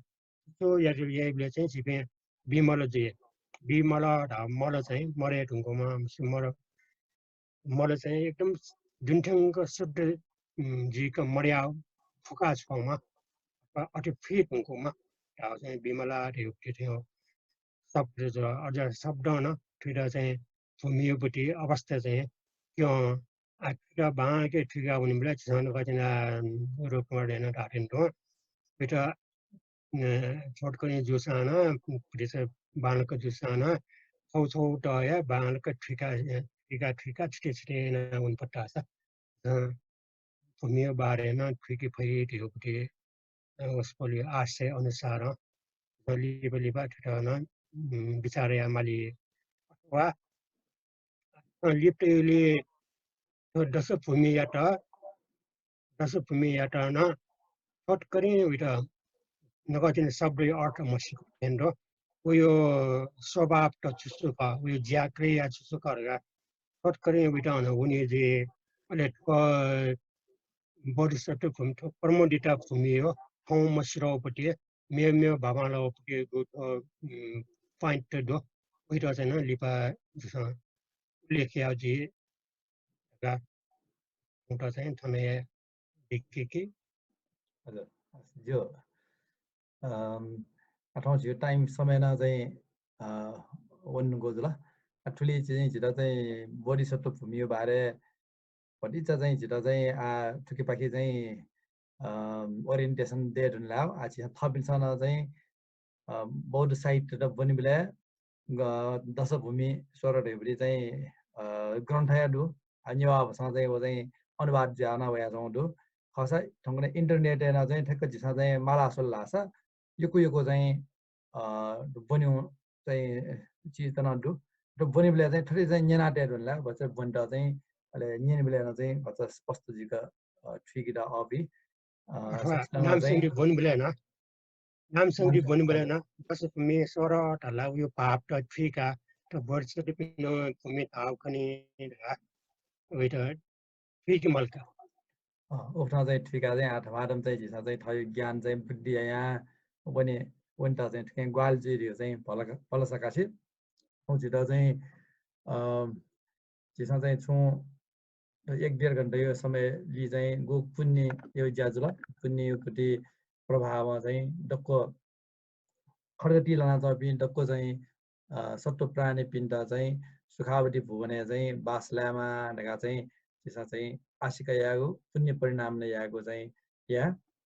थ्व यात याइबलय् चाहिँ झीपिं विमल जुइ। विमल धाःगु मल चाहिँ मरय् धुंकूम्ह, मल, मल चाहिँ एकदम दुने थ्यंक शुद्ध, उम्, जुइक मदयाः फुका छ्वंम्ह, अ, अथे फुइ धुंकूम्ह धाःगु चाहिँ विमला धयो, थ्व शब्द जुल। अझ शब्दं नं थुइत चाहिँ भूमियुपति अवस्था चाहिँ क्यं। आ, थुइत बांलाक थुइका वनेबलय् झीसं नकतिनि रूपकुमार दाइनं धाःथें तुं थुइत, अ, छोटकरीं जूसां नं, भतिचा बांलाक जूसां नं, छौ छौ तया बांलाक थुइका, थुइका, थुइका, छुटे छुटे याना वने फत धाःसा, अ, भूमिया बारे नं थुइके फइ धयोपति, अ, वसपोलयो आशय अनुसारं लिपा लिपा थुइत नं, उम्, विचार याये माली। अथवा, अ, लिपा तयुलि थ्व दशभूमियात, दशभूमियात नं छोटकरीं उइत नकतिनि शब्दयो अर्थ म्हसीक थें दु। वयो स्वभावत छु छु खः, वयो ज्या क्रिया छु छु खः धकाः छोटकरीं उइत अन वने जुइ। अले थ्व बोधिसत्व भूमि, थ्व प्रमोदिता भूमियो थौं मसिरौपति, मेव मेव बांबांलाःपति गु थ्व, उम्, point दु, उइत चाहिँ नं लिपा झीसं उल्लेख याउ जि धकाः चाहिँ थन हे दिके कि। हजुर, ज्यू। अम, आः थौं झीगु time समय नं चाहिँ, अ, वनेगु जुल। अ, थुलि चाहिँ झीत चाहिँ बोधिसत्व भूमिया बारे भतिचा चाहिँ झीत चाहिँ आः थुकिपाखे चाहिँ, अ, orientation दये धुन ला। आः झीसं थःपिन्सं नं चाहिँ, अ, बौद्ध साहित्य त ब्वनेबलय् ग-, दशभूमि स्वर धइगु चाहिँ, अ, ग्रन्थया दु। आ, नेवाः भाषां चाहिँ व चाहिँ अनुवाद जुयाः नं वयाच्वंगु दु। खःसा थौंकन्हय् internet-य् नं चाहिँ ठ्याक्क झीसं चाहिँ माला स्वल धाःसा यक्व यक्व चाहिँ, अ, ब्वनेगु चाहिँ चिज त नं दु। त ब्वनेबलय् चाहिँ थथे चाहिँ न्यना तये धुन ला, भचा ब्वनेत चाहिँ, अले न्यनेबलय् नं चाहिँ भचा स्पष्ट जुइक, अ, थुइकेत अःपुइ। अ, अथवा नामसंगीति ब्वनेबलय् नं, नामसंगीति ब्वनेबलय् नं दशभूमि स्वर धाःसा उगु भाव त थुइकाः, त बोधिसत्वपिं नं भूमि धाःगु खनी धकाः उइत थुइके माल का। अ, उकथं चाहिँ थुइकाः चाहिँ आः धमाधम चाहिँ झीसं चाहिँ थःगु ज्ञान चाहिँ वृद्धि यायां वने, वनेत चाहिँ थुकिं ग्वाहालि जुइ धइगु चाहिँ भल-, भलसा का। थौं झीत चाहिँ, अ, झीसं चाहिँ छुं एक डेढ घण्टाया समय लिइ चाहिँ गु पुण्यया ज्या जुल। पुण्यया गति प्रभावं चाहिँ दक्व खड्ग ति लानाच्वंपिं दक्व चाहिँ, अ, सत्त्व प्राणीपिन्त चाहिँ सुखावती भुवनय् चाहिँ बास लायेमा धकाः चाहिँ झीसं चाहिँ आशिका यायेगु, पुण्य परिणाम नं यायेगु चाहिँ या।